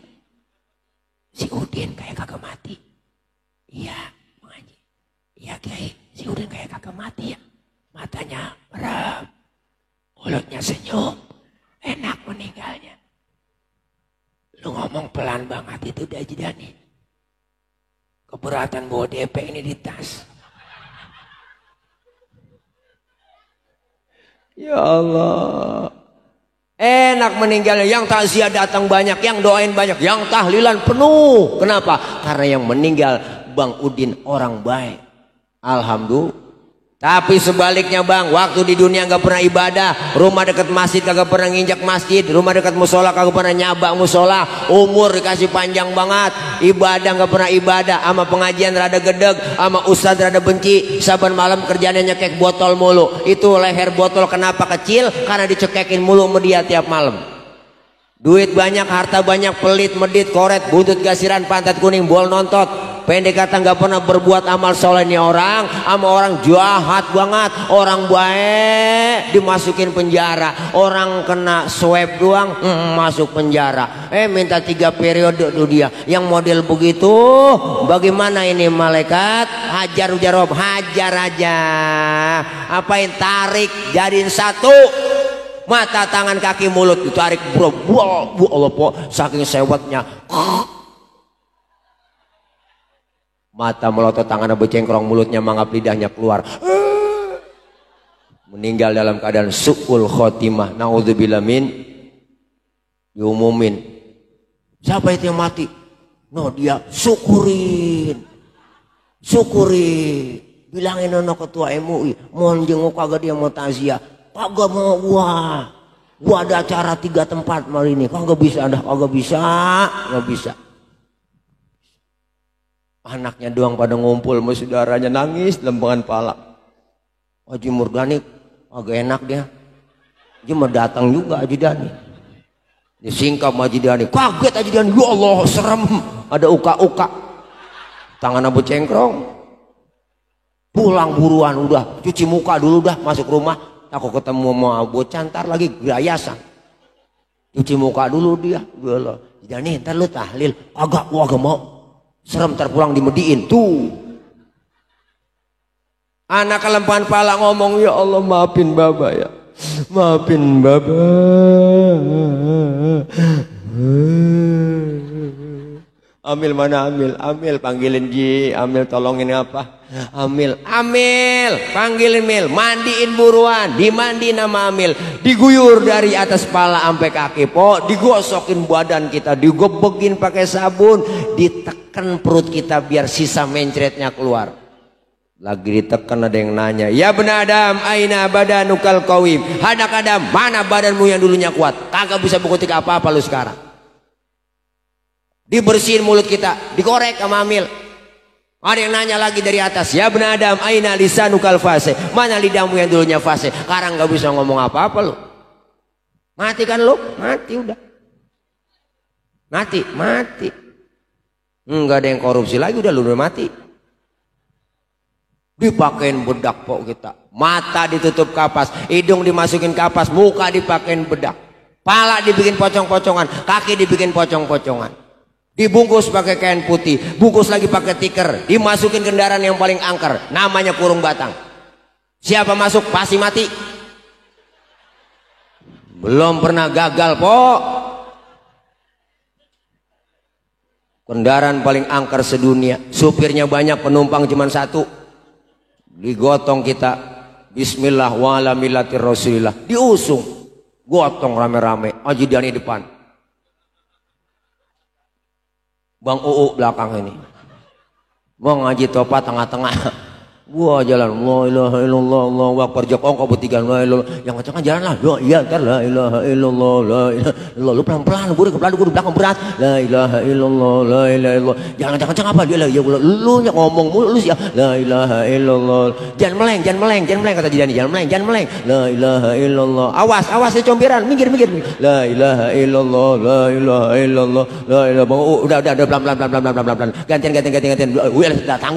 Speaker 1: Si Udin kayak kagak mati. Iya, Bang Haji. Iya Kiai, si Udin kayak kagak mati ya. Matanya merem, mulutnya senyum, enak meninggalnya. Lu ngomong pelan banget itu udah jeda nih. Keberatan bawa DP ini di tas. Ya Allah. Enak meninggalnya, yang takziah datang banyak, yang doain banyak, yang tahlilan penuh. Kenapa? Karena yang meninggal Bang Udin orang baik. Alhamdulillah. Tapi sebaliknya bang, waktu di dunia nggak pernah ibadah, rumah dekat masjid kagak pernah nginjak masjid, rumah dekat musola kagak pernah nyabak musola, umur dikasih panjang banget, ibadah nggak pernah ibadah, sama pengajian rada gedeg, sama ustadz rada benci, saban malam kerjanya nyekek botol mulu. Itu leher botol kenapa kecil? Karena dicekekin mulu sama dia tiap malam. Duit banyak, harta banyak, pelit, medit, koret, buntut gasiran, pantat kuning, bol nontot. Pendek kata nggak pernah berbuat amal soleh nih orang, sama orang jahat banget, orang baik dimasukin penjara, orang kena swab doang masuk penjara. Minta 3 periode tuh dia, yang model begitu. Bagaimana ini malaikat? Hajar ujarob, hajar aja. Apain? Tarik, jadiin satu. Mata, tangan, kaki, mulut ditarik, bro, bu Allah po, saking sewetnya. Mata melotot, tangannya becengkrong, mulutnya mangap, lidahnya keluar. Meninggal dalam keadaan su'ul khotimah. Na'udzubillah min. Diumumin. Siapa itu yang mati? No, dia syukurin. Syukurin. Bilangin anak ketua MUI. Mohon jenguk kagak dia mau takziah. Kagak mau gua. Gua ada acara 3 tempat hari ini. Kagak bisa, dah kagak bisa. Gak bisa. Anaknya doang pada ngumpul sama saudaranya, nangis lempengan pala. Haji Murdani agak enak dia. Dia mau datang juga Haji Dani. Disingkap Haji Dani. Kaget Haji Dani. Ya Allah, serem. Ada uka-uka. Tangan abu cengkrong. Pulang buruan udah. Cuci muka dulu dah, masuk rumah. Aku ketemu sama Abu Cantar lagi gerayasan. Cuci muka dulu dia. Ya Allah. Haji Dani, ntar lu tahlil. Agak mau. Serem terpulang dimediin tuh. Anak kelempahan pala ngomong, ya Allah maafin Baba ya, maafin Baba. Amil mana Amil? Amil panggilin Ji, Amil tolongin apa? Amil, Amil panggilin Mil, mandiin buruan, dimandiin sama Amil, diguyur dari atas pala sampai kaki, po, digosokin badan kita, digobekin pakai sabun, ditekan perut kita biar sisa mencretnya keluar. Lagi ditekan ada yang nanya, ya benar Adam, aina badanukal qawim. Hadak Adam, mana badanmu yang dulunya kuat? Kagak bisa berkutik apa-apa lu sekarang. Dibersihin mulut kita, dikorek sama Amil. Ada yang nanya lagi dari atas, ya benar Adam, aina lisanukal fase. Mana lidahmu yang dulunya fase? Sekarang gak bisa ngomong apa-apa lu. Mati kan lu? Mati udah. Mati. Enggak ada yang korupsi lagi, udah lu udah mati. Dipakein bedak pok kita, mata ditutup kapas, hidung dimasukin kapas, muka dipakein bedak, pala dibikin pocong-pocongan, kaki dibikin pocong-pocongan, dibungkus pakai kain putih, bungkus lagi pakai tikar, dimasukin kendaraan yang paling angker, namanya kurung batang. Siapa masuk pasti mati. Belum pernah gagal pok. Kendaraan paling angker sedunia, supirnya banyak, penumpang cuma satu. Digotong kita, bismillah wa ala millatir rasulillah, diusung, gotong rame-rame, Haji Dani depan, Bang UU belakang ini, Bang Haji Topa tengah-tengah. Gua jalan, la ilaha illallah, Allahu akbar, jokong kau bertiga, la ilaha, yang kencang jalan lah, iya ntar la ilaha illallah, la ilaha illallah, lu pelan-pelan, gue di belakang berat, la ilaha illallah, la ilaha illallah, jangan kencang apa dia lah, ya lu ngomong mulu lu sih, la ilaha illallah, jangan meleng, kata Jidani, jangan meleng, la ilaha illallah, awas dia comberan, minggir, la ilaha illallah, la ilaha illallah, la ilaha, udah pelan, gantian,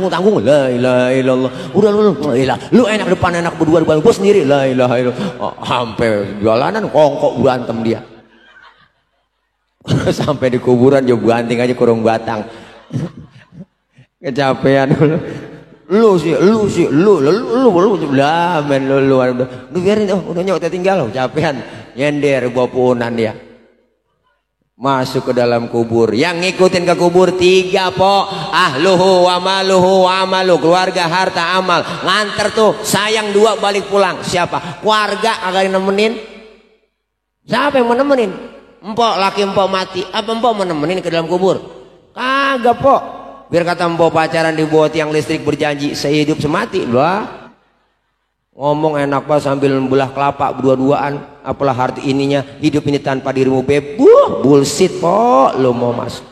Speaker 1: tanggung, la ilaha illallah. Udah lu enak depan, enak berdua gue sendiri, la ilaha illallah. Sampai jalanan kongkok berantem dia. Sampai di kuburan juga banting aja kurung batang. Kecapean lu biarin, udah nyok tinggal, capean nyender bawa punan dia. Masuk ke dalam kubur, yang ngikutin ke kubur 3 po, ahluhu wa maluhu wa amalu, keluarga, harta, amal, nganter tuh, sayang 2 balik pulang. Siapa? Keluarga agak nemenin. Siapa yang menemenin? Empok, laki empok mati, apa empok menemenin ke dalam kubur? Kagak po. Biar kata empok pacaran dibawa tiang listrik, berjanji sehidup semati. Lah ngomong enak pak sambil membelah kelapa berdua-duaan, apalah arti ininya, hidup ini tanpa dirimu beb, bullshit po, lo mau masuk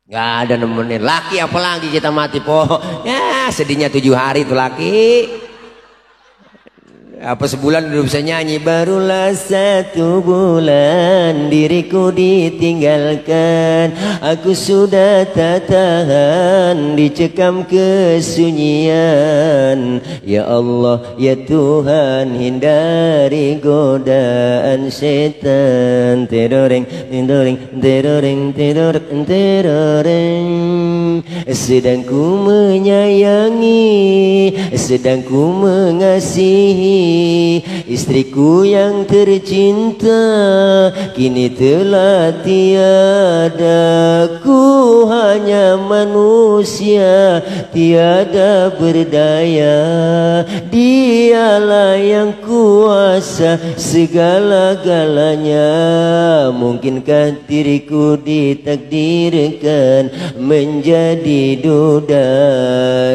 Speaker 1: nggak ada nemenin. Laki apalagi kita mati po, ya sedihnya 7 hari tuh laki. Apa sebulan udah bisa nyanyi, barulah 1 bulan diriku ditinggalkan, aku sudah tak tahan dicekam kesunyian. Ya Allah ya Tuhan, hindari godaan setan. Teroreng sedang ku menyayangi, sedang ku mengasihi istriku yang tercinta, kini telah tiada. Ku hanya manusia tiada berdaya, dialah yang kuasa segala-galanya. Mungkinkah diriku ditakdirkan menjadi duda?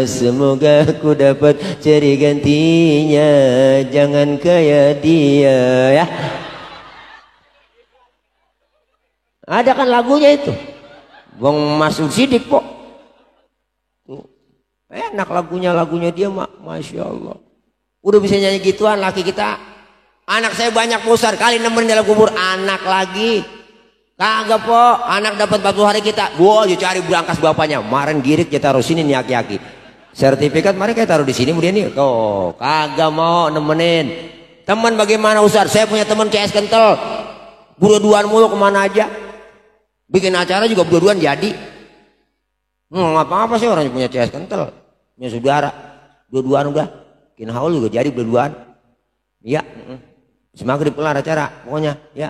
Speaker 1: Semoga ku dapat cari gantinya, jangan kayak dia ya. Ada kan lagunya itu, Bang Masud Sidik kok. Enak lagunya dia masya Allah. Udah bisa nyanyi gituan laki kita. Anak saya banyak besar kali nemenin dalam kubur, anak lagi. Kagak po, anak dapat 40 hari kita, gua aja cari berangkas bapaknya. Kemarin girik kita taruh sini nih aki-aki. Sertifikat mari kita taruh di sini kemudian nih. Oh, kagak mau nemenin. Teman bagaimana Ustaz? Saya punya teman CS kental. Berdua-duaan mulu kemana aja. Bikin acara juga berdua-duaan jadi. Ngapa-ngapa sih orang punya CS kental. Punya saudara. Berdua-duaan udah. Bikin haul juga jadi berdua-duaan. Iya. Semaghrib kelar acara. Pokoknya ya.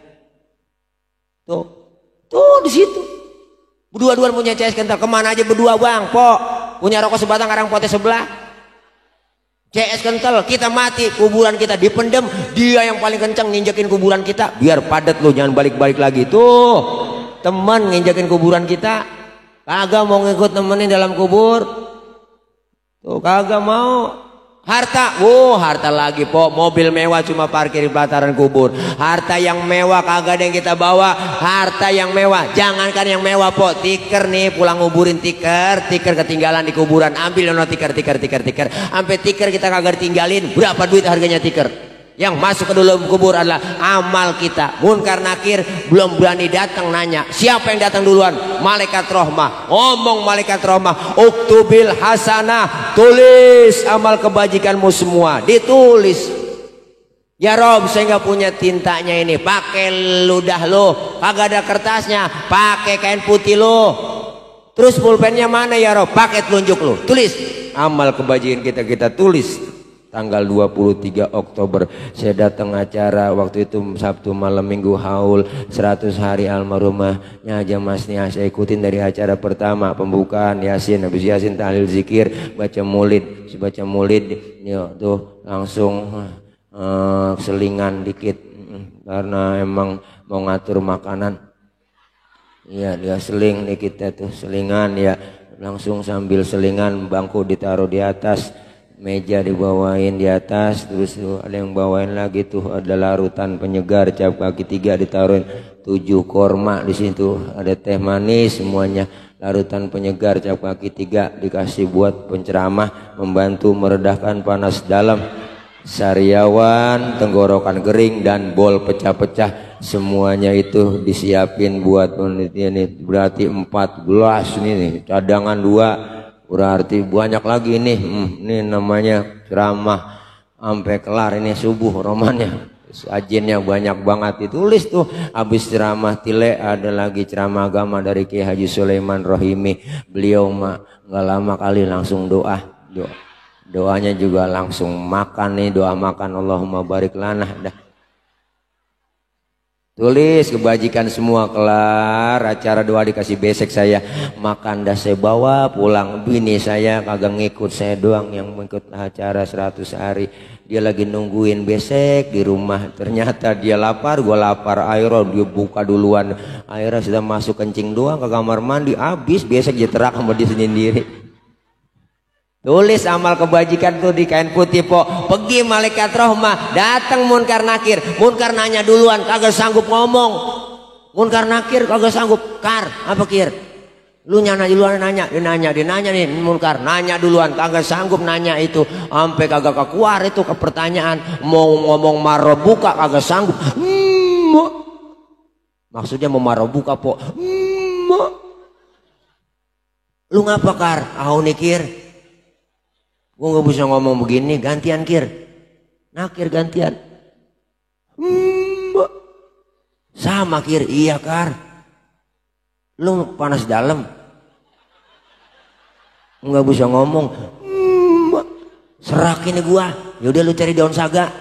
Speaker 1: Tuh di situ. Berdua-duaan punya CS kental. Kemana aja berdua bang. Punya rokok sebatang, arang potes sebelah. CS kental, kita mati, kuburan kita dipendem, dia yang paling kencang nginjekin kuburan kita, biar padat lo, jangan balik-balik lagi. Tuh teman nginjekin kuburan kita, kagak mau ngikut nemenin dalam kubur. Tuh kagak mau. Harta, harta lagi po, mobil mewah cuma parkir di pelataran kubur. Harta yang mewah kagak ada yang kita bawa. Harta yang mewah, jangankan yang mewah po, tiker nih pulang nguburin tiker ketinggalan di kuburan, ambil no tiker. Sampai tiker kita kagak tinggalin, berapa duit harganya tiker? Yang masuk ke dalam kubur adalah amal kita. Munkar nakir belum berani datang nanya. Siapa yang datang duluan? Malaikat rahmah. Ngomong malaikat rahmah, uktubil hasanah, tulis amal kebajikanmu semua, ditulis. Ya Rob, saya nggak punya tintanya ini, pakai ludah lo. Kagak ada kertasnya, pakai kain putih lo. Terus pulpennya mana ya Rob? Pakai telunjuk lo, tulis amal kebajikan kita tulis. Tanggal 23 Oktober saya datang acara waktu itu Sabtu malam Minggu haul 100 hari almarhumahnya aja Mas Nia. Saya ikutin dari acara pertama pembukaan Yasin, habis Yasin tahlil zikir, baca maulid. Baca maulid ya tuh langsung selingan dikit karena emang mau ngatur makanan. Iya dia seling dikit tuh selingan ya, langsung sambil selingan bangku ditaruh di atas, meja dibawain di atas, terus tuh ada yang bawain lagi tuh ada larutan penyegar cap kaki 3 ditaruhin 7 korma di situ, ada teh manis semuanya, larutan penyegar cap kaki 3 dikasih buat penceramah membantu meredahkan panas dalam, sariawan, tenggorokan kering dan bol pecah-pecah semuanya itu disiapin buat penelitian ini. Berarti 4 gelas nih cadangan 2. Berarti banyak lagi nih, ini namanya ceramah sampai kelar ini subuh romannya. Ajinnya banyak banget ditulis tuh. Habis ceramah tile ada lagi ceramah agama dari Kiai Haji Sulaiman Rohimi. Beliau mah nggak lama kali langsung doa. Doanya juga langsung makan nih, doa makan Allahumma barik lana dah. Tulis kebajikan semua kelar, acara doa dikasih besek saya makan dah saya bawa pulang. Bini saya kagak ngikut, saya doang yang mengikut acara 100 hari. Dia lagi nungguin besek di rumah, ternyata dia lapar, gua lapar. Akhirnya dia buka duluan, akhirnya sudah masuk kencing doang ke kamar mandi, habis besek jeterak sama dia sendiri. Tulis amal kebajikan tuh di kain putih po. Pergi malaikat rahmah, datang munkar nakir. Munkar nanya duluan, kagak sanggup ngomong. Munkar nakir kagak sanggup. Kar, apa kir? Lu nyana duluan nanya, dia nanya nih munkar, nanya duluan, kagak sanggup nanya itu. Sampai kagak keluar itu ke pertanyaan. Mau ngomong marobuka kagak sanggup. Maksudnya mau marobuka po. Lu ngapa kar? Aku nikir. Gue gak bisa ngomong begini, gantian kir. Nakir gantian. Sama kir, iya kar. Lu panas dalam. Gak bisa ngomong. Serak ini gua. Yaudah lu cari daun saga.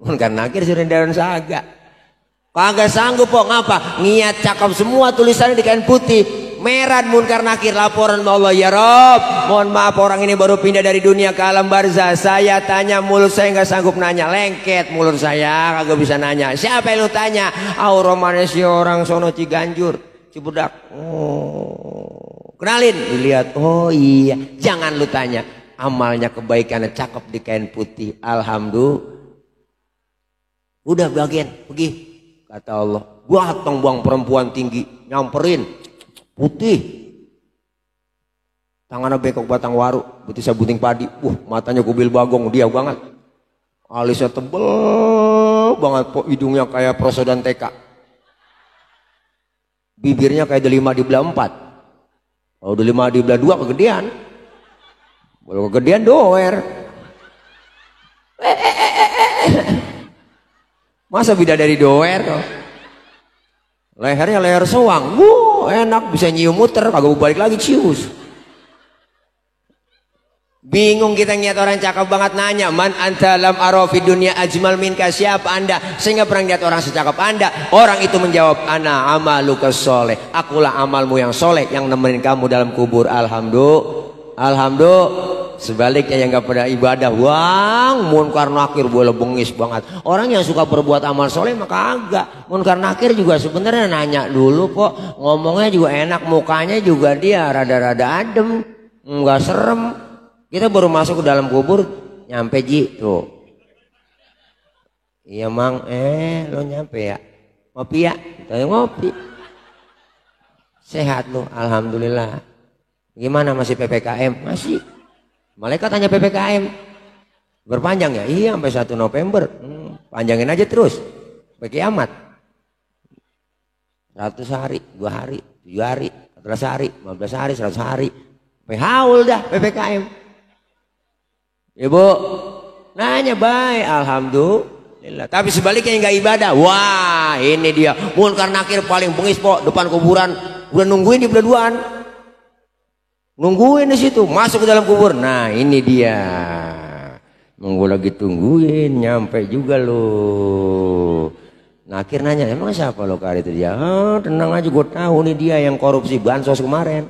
Speaker 1: Kan nakir cari daun saga. Kagak sanggup kok, ngapa? Niat cakep semua tulisannya di kain putih. Merah munkar nakir laporan Allah, ya Rob, mohon maaf orang ini baru pindah dari dunia ke alam barzah. Saya tanya mulut saya nggak sanggup nanya, lengket mulut saya kagak bisa nanya. Siapa yang lu tanya? Romanes si orang sono Ciganjur, Cibudak. Oh, kenalin, dilihat. Oh iya, jangan lu tanya. Amalnya kebaikannya cakep di kain putih. Alhamdulillah. Udah bagian, pergi. Kata Allah, gua hatong buang perempuan tinggi, nyamperin. Putih, tangannya bekok batang waru, betisnya bunting padi, matanya kubil bagong, dia banget, alisnya tebel banget, hidungnya kayak prosodan TK, bibirnya kayak delima di belah 4, kalau delima di belah 2 kegedean, kalau kegedean doer, masa bidadari doer, lehernya leher soang, enak bisa nyium muter, kagak balik lagi cius. Bingung kita ngeliat orang cakep banget nanya, man anta lam arafi dunia ajmal minka, siapa anda sehingga pernah lihat orang secakep anda? Orang itu menjawab, ana amaluka soleh, akulah amalmu yang soleh yang nemenin kamu dalam kubur. Alhamdulillah. Sebaliknya yang gak pada ibadah, munkar nakir boleh bengis banget. Orang yang suka berbuat amal soleh maka agak. Munkar nakir juga sebenarnya nanya dulu kok, ngomongnya juga enak, mukanya juga dia rada-rada adem. Enggak serem. Kita baru masuk ke dalam kubur, nyampe Ji tuh. Iya Mang, lo nyampe ya? Ngopi ya? Kita ngopi. Sehat lu, alhamdulillah. Gimana masih PPKM? Masih. Malaikat tanya PPKM. Berpanjang ya? Iya sampai 1 November. Panjangin aja terus. Sampai kiamat. 100 hari, 2 hari, 7 hari, 14 hari, 15 hari, 100 hari. Sampai haul dah PPKM. Ibu nanya baik, alhamdulillah. Tapi sebaliknya yang gak ibadah, wah ini dia munkar nakir paling bengis po depan kuburan. Udah nungguin di beladuan, nungguin di situ masuk ke dalam kubur. Nah ini dia, nunggu lagi tungguin, nyampe juga lo. Nakir nanya, emang siapa lo kali itu? Dia, tenang aja, gue tahu nih dia yang korupsi bansos kemarin.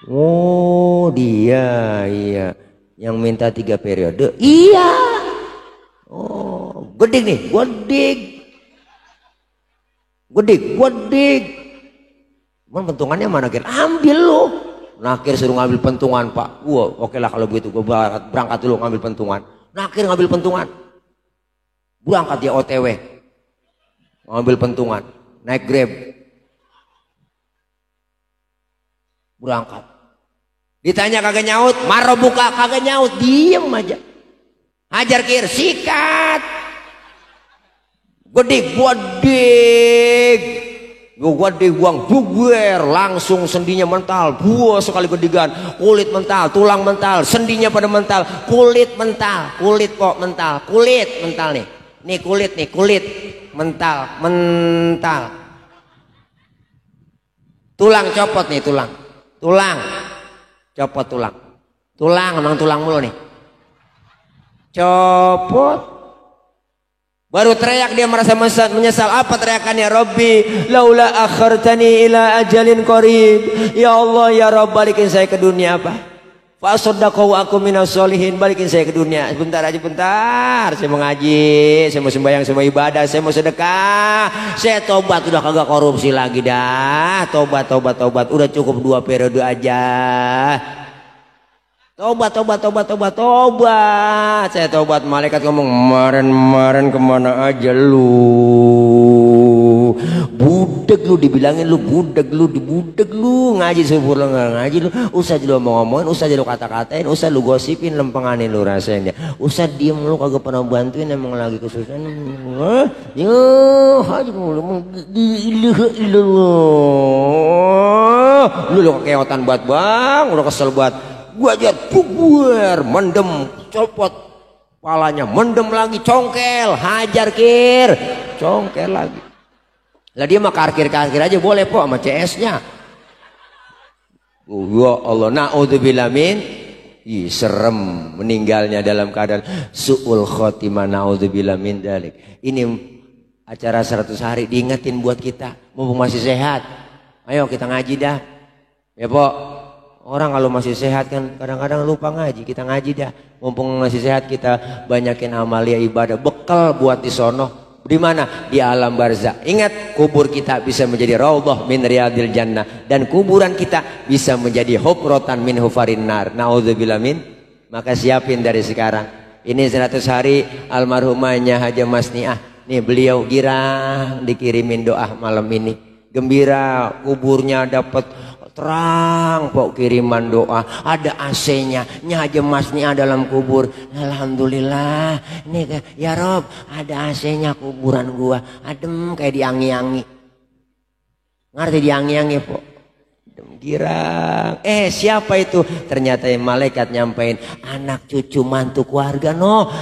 Speaker 1: Oh dia, iya, yang minta 3 periode. Iya. Oh, gedik nih, gedik. Cuman pentungannya mana Nakir? Ambil lo. Nakir suruh ngambil pentungan Pak. Wah, oke lah kalau begitu. Gue berangkat dulu ngambil pentungan. Nakir ngambil pentungan. Berangkat dia OTW. Ngambil pentungan. Naik Grab. Berangkat. Ditanya kagak nyaut. Marah buka kagak nyaut. Diem aja. Hajar Kir. Sikat. Gedik. Gua buang buber, langsung sendinya mental, buah sekali gedigan, kulit mental, tulang mental, sendinya pada mental, kulit mental, kulit kok mental, kulit mental nih kulit mental, tulang copot nih tulang, copot tulang emang tulang mulu nih, copot. Baru teriak dia merasa menyesal. Apa teriakannya? Rabbi laula akhartani ila ajalin qarib. Ya Allah ya Rabb, balikin saya ke dunia apa? Fa saddaqu aku minas solihin. Balikin saya ke dunia. Sebentar aja, bentar. Saya mau ngaji, saya mau sembahyang, saya mau ibadah, saya mau sedekah. Saya tobat, udah kagak korupsi lagi dah. Tobat. Udah cukup 2 periode aja. Tobat. Saya tobat. Malaikat ngomong, kemarin kemana aja lu? Budek lu, dibilangin lu budek lu, dibudek lu. Ngaji subur lu nggak ngaji lu. Usah lu mau ngomongin, usah lu kata-katain, usah lu gosipin, lempenganin lu rasain ya. Usah diem lu, kagak pernah bantuin, emang lagi kesusahan. Haji lu kekeotan banget bang, udah kesel banget. Gua aja bubar, mendem, copot palanya, mendem lagi, congkel, hajar Kir, congkel lagi. Lah dia mah karkir aja boleh po sama CS-nya. Ya Allah, naudzubillah min. Ih, serem meninggalnya dalam keadaan su'ul khotimah, naudzubillah min dalik. Ini acara 100 hari diingetin buat kita, mumpung masih sehat. Ayo kita ngaji dah. Ya po. Orang kalau masih sehat kan kadang-kadang lupa ngaji. Kita ngaji dah. Mumpung masih sehat kita banyakin amalia ibadah. Bekal buat di sono. Di mana? Di alam barzakh. Ingat, kubur kita bisa menjadi raudhah min riyadil jannah. Dan kuburan kita bisa menjadi hufratan min hufarin nar. Na'udzubillah min. Maka siapin dari sekarang. Ini 100 hari almarhumahnya Haja Masniah. Nih beliau girang dikirimin doa malam ini. Gembira kuburnya dapat terang pok, kiriman doa, ada AC-nya, Haja Masniah dalam kubur. Alhamdulillah, ini ya Rob, ada AC-nya kuburan gua, adem kayak diangi-angi. Ngerti diangi-angi pok? Girang. Siapa itu? Ternyata yang malaikat nyampein, anak cucu mantu keluarga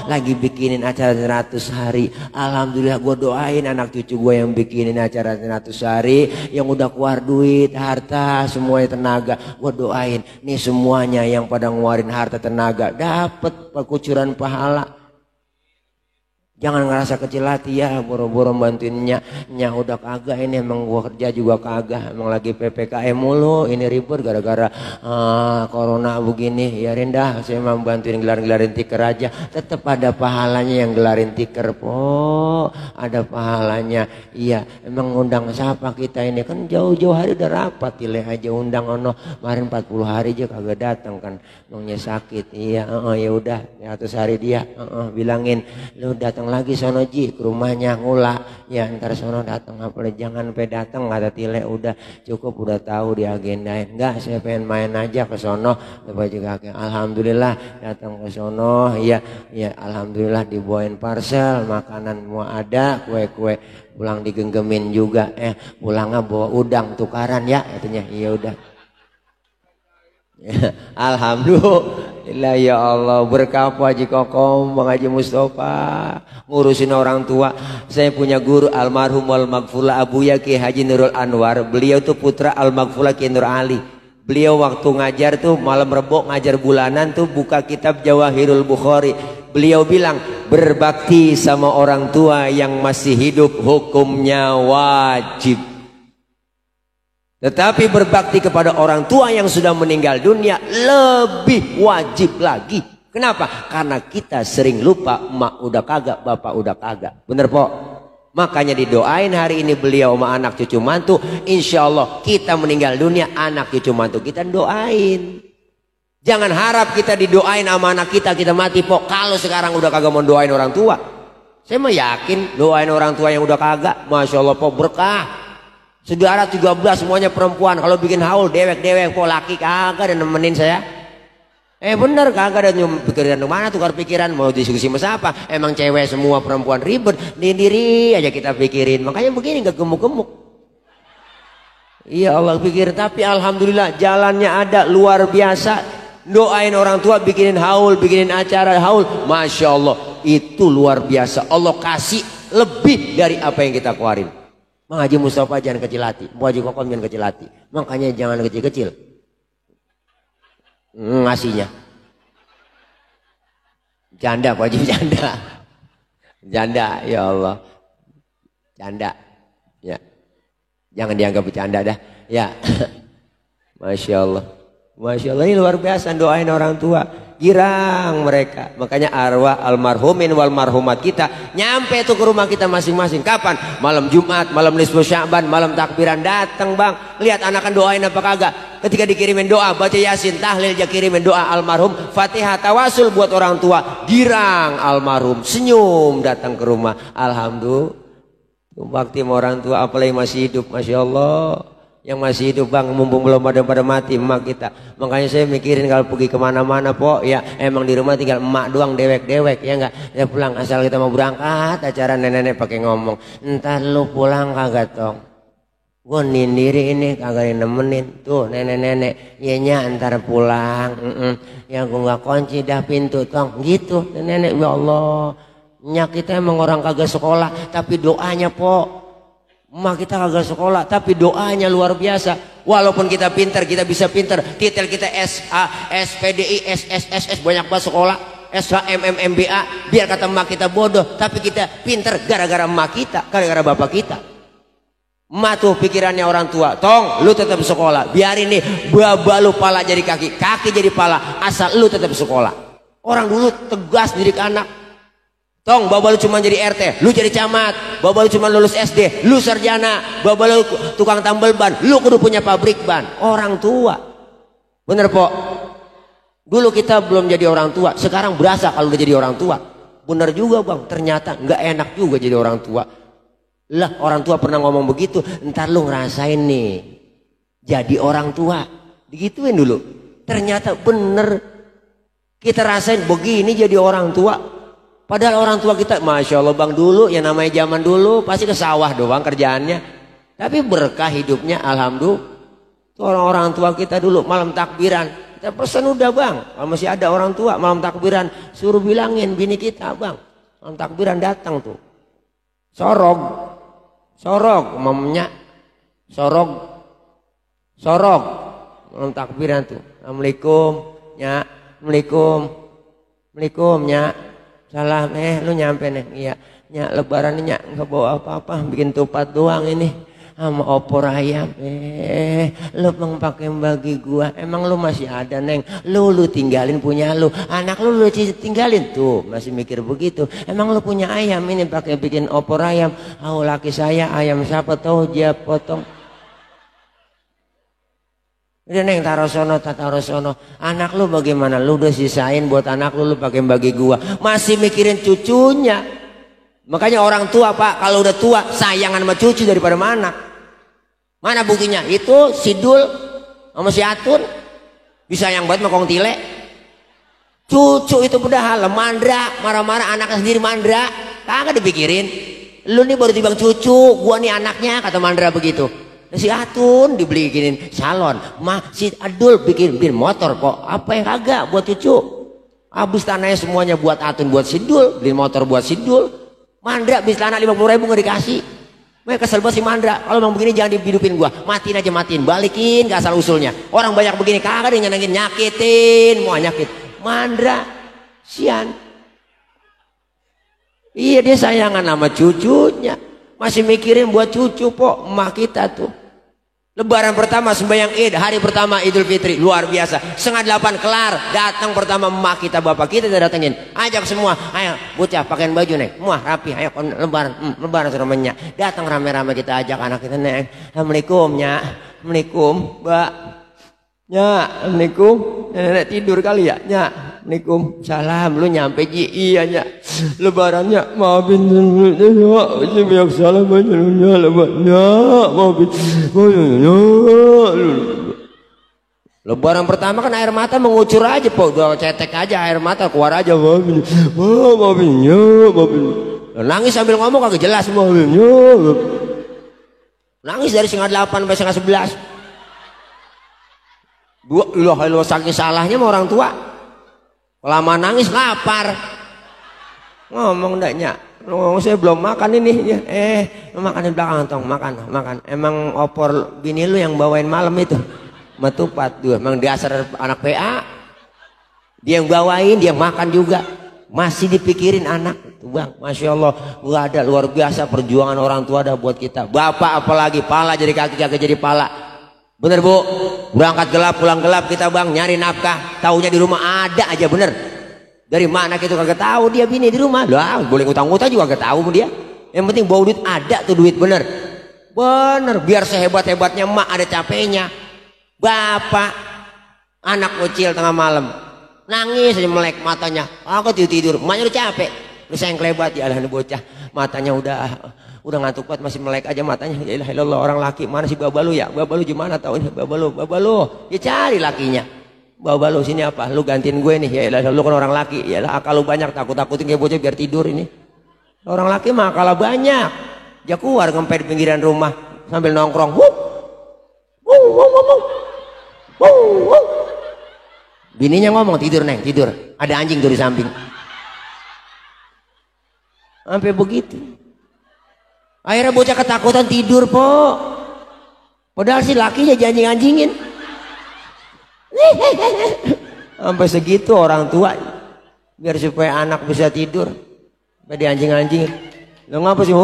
Speaker 1: lagi bikinin acara 100 hari. Alhamdulillah, gue doain anak cucu gue yang bikinin acara 100 hari, yang udah keluar duit, harta, semuanya tenaga. Gue doain nih semuanya yang pada ngeluarin harta tenaga dapat kucuran pahala. Jangan ngerasa kecil hati ya, boro-boro bantuinnya. Nya udah kagak, ini emang gua kerja juga kagak. Emang lagi PPKM mulu, ini ribut gara-gara corona begini. Ya rendah, saya emang bantuin gelarin tiker aja. Tetap ada pahalanya yang gelarin tiker, po. Ada pahalanya. Iya, emang undang siapa kita ini? Kan jauh-jauh hari udah rapat, tileh aja undang ono. Kemarin 40 hari aja kagak datang kan. Emangnya sakit. Iya, ya udah, 100 hari dia. Bilangin, lu datang lagi sono Ji ke rumahnya ngula ya, ntar sono datang apa, jangan sampai datang kata Tile, udah cukup, udah tahu diagendain. Enggak, saya pengen main aja ke sono baju kaki. Alhamdulillah datang ke sono, ya alhamdulillah dibawain parcel makanan semua ada, kue pulang digenggemin juga, pulangnya bawa udang tukaran ya katanya. Iya udah ya, alhamdulillah ya Allah, berkah Haji Kokom, Bang Haji Mustafa ngurusin orang tua. Saya punya guru almarhum wal maghfurlah Abuya Ki Haji Nurul Anwar. Beliau tuh putra almaghfurlah Ki Nur Ali. Beliau waktu ngajar tuh malam Rebo ngajar bulanan tuh buka kitab Jawahirul Bukhari. Beliau bilang berbakti sama orang tua yang masih hidup hukumnya wajib. Tetapi berbakti kepada orang tua yang sudah meninggal dunia lebih wajib lagi. Kenapa? Karena kita sering lupa, emak udah kagak, bapak udah kagak. Bener po? Makanya didoain hari ini beliau sama anak cucu mantu. Insya Allah kita meninggal dunia, anak cucu mantu kita doain. Jangan harap kita didoain sama anak kita mati po. Kalau sekarang udah kagak mau doain orang tua. Saya mah yakin doain orang tua yang udah kagak. Masya Allah po, berkah. Saudara 13 semuanya perempuan. Kalau bikin haul dewek po, laki kagak ada nemenin saya. Bener kagak ada pikiran mana tukar pikiran, mau diskusi sama apa? Emang cewek semua perempuan ribet, diri aja kita pikirin. Makanya begini gak gemuk-gemuk. Iya Allah pikirin, tapi alhamdulillah jalannya ada luar biasa. Doain orang tua, bikinin haul, bikinin acara haul. Masya Allah itu luar biasa. Allah kasih lebih dari apa yang kita keluarin. Bang Haji Mustafa jangan kecil hati, Bang Haji Kokom jangan kecil hati. Makanya jangan kecil-kecil ngasihnya. Janda Pak Haji, janda ya Allah, janda ya, jangan dianggap bercanda dah ya. Masya Allah, Masya Allah, ini luar biasa. Doain orang tua, girang mereka. Makanya arwah almarhumin wal marhumat kita nyampe tuh ke rumah kita masing-masing. Kapan? Malam Jumat, malam nisfu Sya'ban, malam takbiran datang bang. Lihat anakan doain apa kagak. Ketika dikirimin doa, baca Yasin, tahlil, dia kirimin doa almarhum, Fatihah, tawasul buat orang tua. Girang almarhum, senyum datang ke rumah. Alhamdulillah, bakti sama orang tua, apalagi masih hidup. Masya Allah, yang masih hidup bang, mumpung belum pada mati emak kita. Makanya saya mikirin kalau pergi kemana-mana po, ya emang di rumah tinggal emak doang, dewek ya enggak, ya pulang asal kita mau berangkat acara nenek-nenek pakai ngomong, entar lu pulang kagak tong, gue nindiri ini kagak nemenin tuh nenek-nenek, ya nya antar pulang, ya gue nggak kunci dah pintu tong, gitu nenek. Ya Allah, nya kita emang orang kagak sekolah, tapi doanya po. Emak kita kagak sekolah, tapi doanya luar biasa. Walaupun kita pintar, kita bisa pintar. Titel kita SA, SPDI, SSSS, banyak banget sekolah. SHM, MBA. Biar kata emak kita bodoh, tapi kita pintar gara-gara emak kita, gara-gara bapak kita. Emak tuh pikirannya orang tua. Tong, lu tetap sekolah. Biarin nih, baba lu pala jadi kaki, kaki jadi pala. Asal lu tetap sekolah. Orang dulu tegas didik anak. Tong, baba lu cuma jadi RT, lu jadi camat. Baba lu cuma lulus SD, lu sarjana. Baba lu tukang tambal ban, lu kudu punya pabrik ban. Orang tua. Bener po? Dulu kita belum jadi orang tua, sekarang berasa kalau udah jadi orang tua. Bener juga bang, ternyata nggak enak juga jadi orang tua. Lah orang tua pernah ngomong begitu, ntar lu ngerasain nih jadi orang tua. Digituin dulu. Ternyata bener, kita rasain begini jadi orang tua. Padahal orang tua kita, Masya Allah bang, dulu yang namanya zaman dulu pasti ke sawah doang kerjaannya. Tapi berkah hidupnya, alhamdulillah. Orang-orang tua kita dulu malam takbiran, kita pesan udah bang, kalau masih ada orang tua malam takbiran, suruh bilangin bini kita bang, malam takbiran datang tuh. Sorog, mamanya, sorog, malam takbiran tuh. Assalamualaikum, nya, assalamualaikum, nya. Salam, lu nyampe nih. Iya, nyak lebaran nyak nggak bawa apa-apa, bikin tupat doang ini sama opor ayam. Lu bang pakai bagi gua, emang lu masih ada neng? Lu tinggalin punya lu, anak lu tinggalin tuh, masih mikir begitu. Emang lu punya ayam ini pakai bikin opor ayam? Laki saya ayam siapa tahu dia potong. Udah neng taruh sono. Anak lu bagaimana? Lu udah sisain buat anak lu pakai bagi gua. Masih mikirin cucunya. Makanya orang tua pak, kalau udah tua sayangan sama cucu daripada sama anak. Mana buktinya? Itu Sidul sama si Atun bisa yang buat makong tile. Cucu itu padahal mandra, marah-marah anaknya sendiri mandra, kagak dipikirin. Lu nih baru timbang cucu, gua nih anaknya, kata mandra begitu. Si Atun dibeli giniin salon, si Adul bikin motor kok, apa yang kagak buat cucu. Habis tanahnya semuanya buat Atun, buat Sidul, beli motor buat Sidul. Mandra bis tanah 50.000 nggak dikasih. Mereka kesel banget si Mandra. Kalau memang begini jangan dihidupin gua, matiin aja, balikin ke asal usulnya. Orang banyak begini kagak ada yang nyenengin, nyakitin, mau nyakit. Mandra sian. Iya dia sayangan sama cucunya, masih mikirin buat cucu pok. Emak kita tuh lebaran pertama sembahyang Id, hari pertama Idul Fitri luar biasa. 7:30 kelar, datang pertama emak kita, bapak kita datengin, ajak semua, ayo bocah pakaian baju nih, muah rapi, ayo lebaran semuanya. Datang rame-rame kita ajak anak kita, neng, assalamualaikum nyak, assalamualaikum mbak, nyak, assalamualaikum, nenek tidur kali ya nyak, assalamualaikum, salam, lu nyampe ji, iya nyak, lebarannya maafin banyak salah banyaknya lebarannya maafin. Lebaran pertama kan air mata mengucur aja po, udah cetek aja air mata keluar aja, maafin, nangis sambil ngomong kagak jelas, nangis dari 7:30 sampai 10:30. Lu saking salahnya sama orang tua, lama nangis lapar, ngomong ndaknya, saya belum makan ini ya. Makan di belakang tong, makan. Emang opor bini lu yang bawain malam itu metupat tuh, emang dasar anak PA, dia yang bawain, dia makan juga, masih dipikirin anak tuh bang. Masya Allah, gak ada, luar biasa perjuangan orang tua ada buat kita. Bapak apalagi, pala jadi kaki, kaki jadi pala. Bener bu, berangkat gelap pulang gelap kita bang, nyari nafkah, taunya di rumah ada aja. Bener, dari mana kita kagak tahu dia bini di rumah lah, boleh utang-utang juga kagak tahu dia. Yang penting bawa duit, ada tuh duit. Bener, biar sehebat-hebatnya emak ada capeknya. Bapak anak kecil tengah malam nangis aja melek matanya, aku tidur, emaknya udah capek, udah sayang kelebat, ya Allah bocah matanya udah ngantuk banget masih melek aja matanya. Ya ilah ilallah, orang laki mana sih babalu ya, babalu gimana tahu ini babalu ya, cari lakinya. Babalu sini apa, lu gantiin gue nih, ya ilah lu kan orang laki, ya lah akal lu banyak, takut-takutin kayak bocah biar tidur ini. Orang laki mah akal banyak, dia keluar ngempet di pinggiran rumah sambil nongkrong, bininya ngomong, tidur neng, tidur, ada anjing tuh di samping. Sampai begitu akhirnya bocah ketakutan tidur po, padahal si lakinya janjing-anjingin. Sampai segitu orang tua biar supaya anak bisa tidur, sampai dianjing-anjingin. Lo ngapa sih?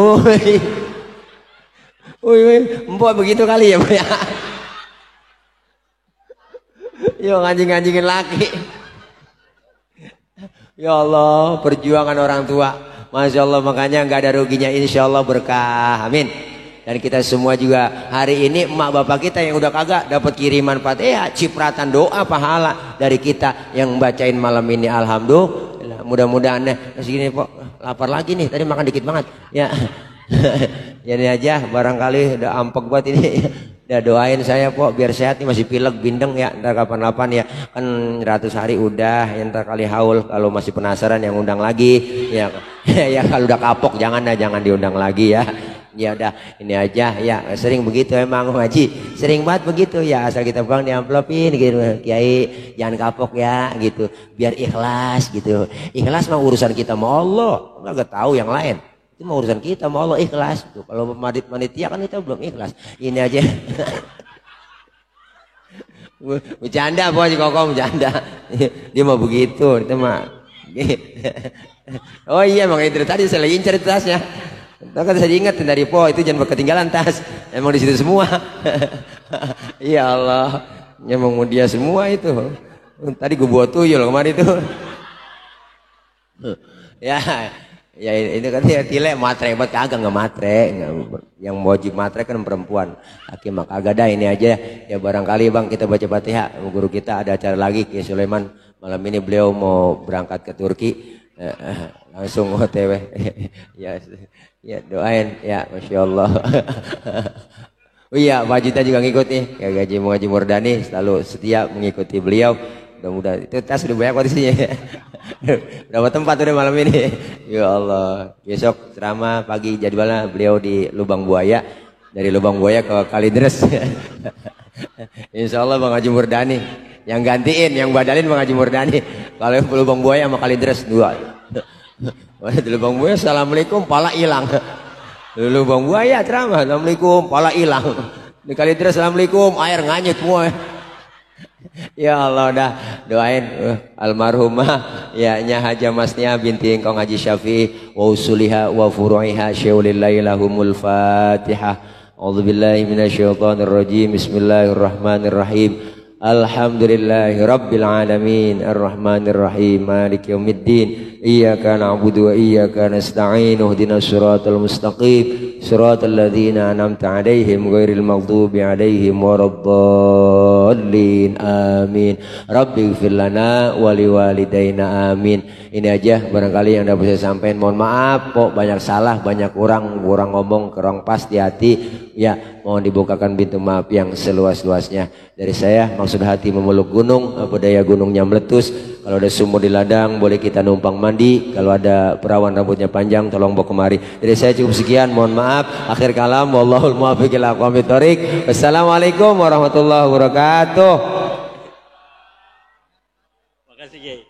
Speaker 1: Empok begitu kali ya bu ya. Yo nganjing-nganjingin laki. Ya Allah, perjuangan orang tua, Masya Allah, makanya nggak ada ruginya, insya Allah berkah, amin. Dan kita semua juga hari ini emak bapak kita yang udah kagak dapat kiriman Fatihah, cipratan doa pahala dari kita yang bacain malam ini. Alhamdulillah, mudah-mudahan deh segini kok lapar lagi nih, tadi makan dikit banget ya. Jadi aja barangkali udah ampek buat ini. Ya doain saya pok biar sehat nih, masih pilek bindeng ya, ntar kapan-kapan ya, kan 100 hari udah ya, ntar kali haul. Kalau masih penasaran yang undang lagi ya. Ya kalau udah kapok jangan diundang lagi ya. Ya udah ini aja ya, sering begitu emang ngaji, sering banget begitu ya, asal kita pulang diamplopin gitu, kiai jangan kapok ya gitu, biar ikhlas gitu. Ikhlas mah urusan kita sama Allah, nggak tahu yang lain. Itu mau urusan kita mau Allah, ikhlas tuh. Kalau panitia kan kita belum ikhlas. Ini aja. Bercanda pokoknya, kok bercanda. Dia mau begitu, itu mah. Oh iya, makanya itu tadi saya lagi cari tasnya. Kan saya ingat dari po itu jangan ketinggalan tas. Emang di situ semua. Ya Allah, emang dia semua itu. Tadi gue buat tuyul kemarin itu. Ya, ya ini kan ya tile matre buat kagak nggak matre. Yang wajib matre kan perempuan. Laki mah kagak ada ini aja. Ya barangkali bang kita baca Fatihah. Guru kita ada acara lagi Kiai Sulaiman. Malam ini beliau mau berangkat ke Turki. Langsung OTW. Ya doain ya, masya Allah. Oh iya, Pak Juta juga ngikut nih, kayak Gaji Murdani selalu setia mengikuti beliau. Mudah-mudahan itu tas udah banyak kondisinya. Berapa tempat udah malam ini? Ya Allah. Besok ceramah pagi jadwalnya beliau di Lubang Buaya, dari Lubang Buaya ke Kalideres. Insya Allah Bang Haji Murdani yang gantiin, yang badalin Bang Haji Murdani. Kalau Lubang Buaya sama Kalideres dua. Di Lubang Buaya assalamualaikum pala hilang. Di Lubang Buaya ceramah assalamualaikum pala hilang. Di Kalideres assalamualaikum air nganyut semua. Ya Allah dah doain almarhumah ya nya Haja Masnya binti Engkong Haji Syafi'i wa usuliha wa furu'iha syaulillahi lahumul Fatihah. A'udzubillahi minasyaitonir rajim. Bismillahirrahmanirrahim. Alhamdulillahi rabbil alamin arrahmanir rahim maliki yaumiddin iyyaka na'budu wa iyyaka nasta'in ihdinas siratal mustaqim siratal ladzina an'amta 'alaihim ghairil maghdubi 'alaihim waraddallin amin. Rabbighfir lana wa liwalidayna amin. Ini aja barangkali yang dapat saya sampaikan, mohon maaf kok banyak salah, banyak kurang ngomong, kurang pas di hati ya, mohon dibukakan pintu maaf yang seluas-luasnya. Dari saya maksud hati memeluk gunung, apa daya gunungnya meletus. Kalau ada sumur di ladang boleh kita numpang mandi, kalau ada perawan rambutnya panjang tolong bawa kemari. Dari saya cukup sekian, mohon maaf. Akhir kalam, wallahul muwaffiq ila aqwamit thoriq. Wassalamualaikum warahmatullahi wabarakatuh.
Speaker 3: Makasih Kiai.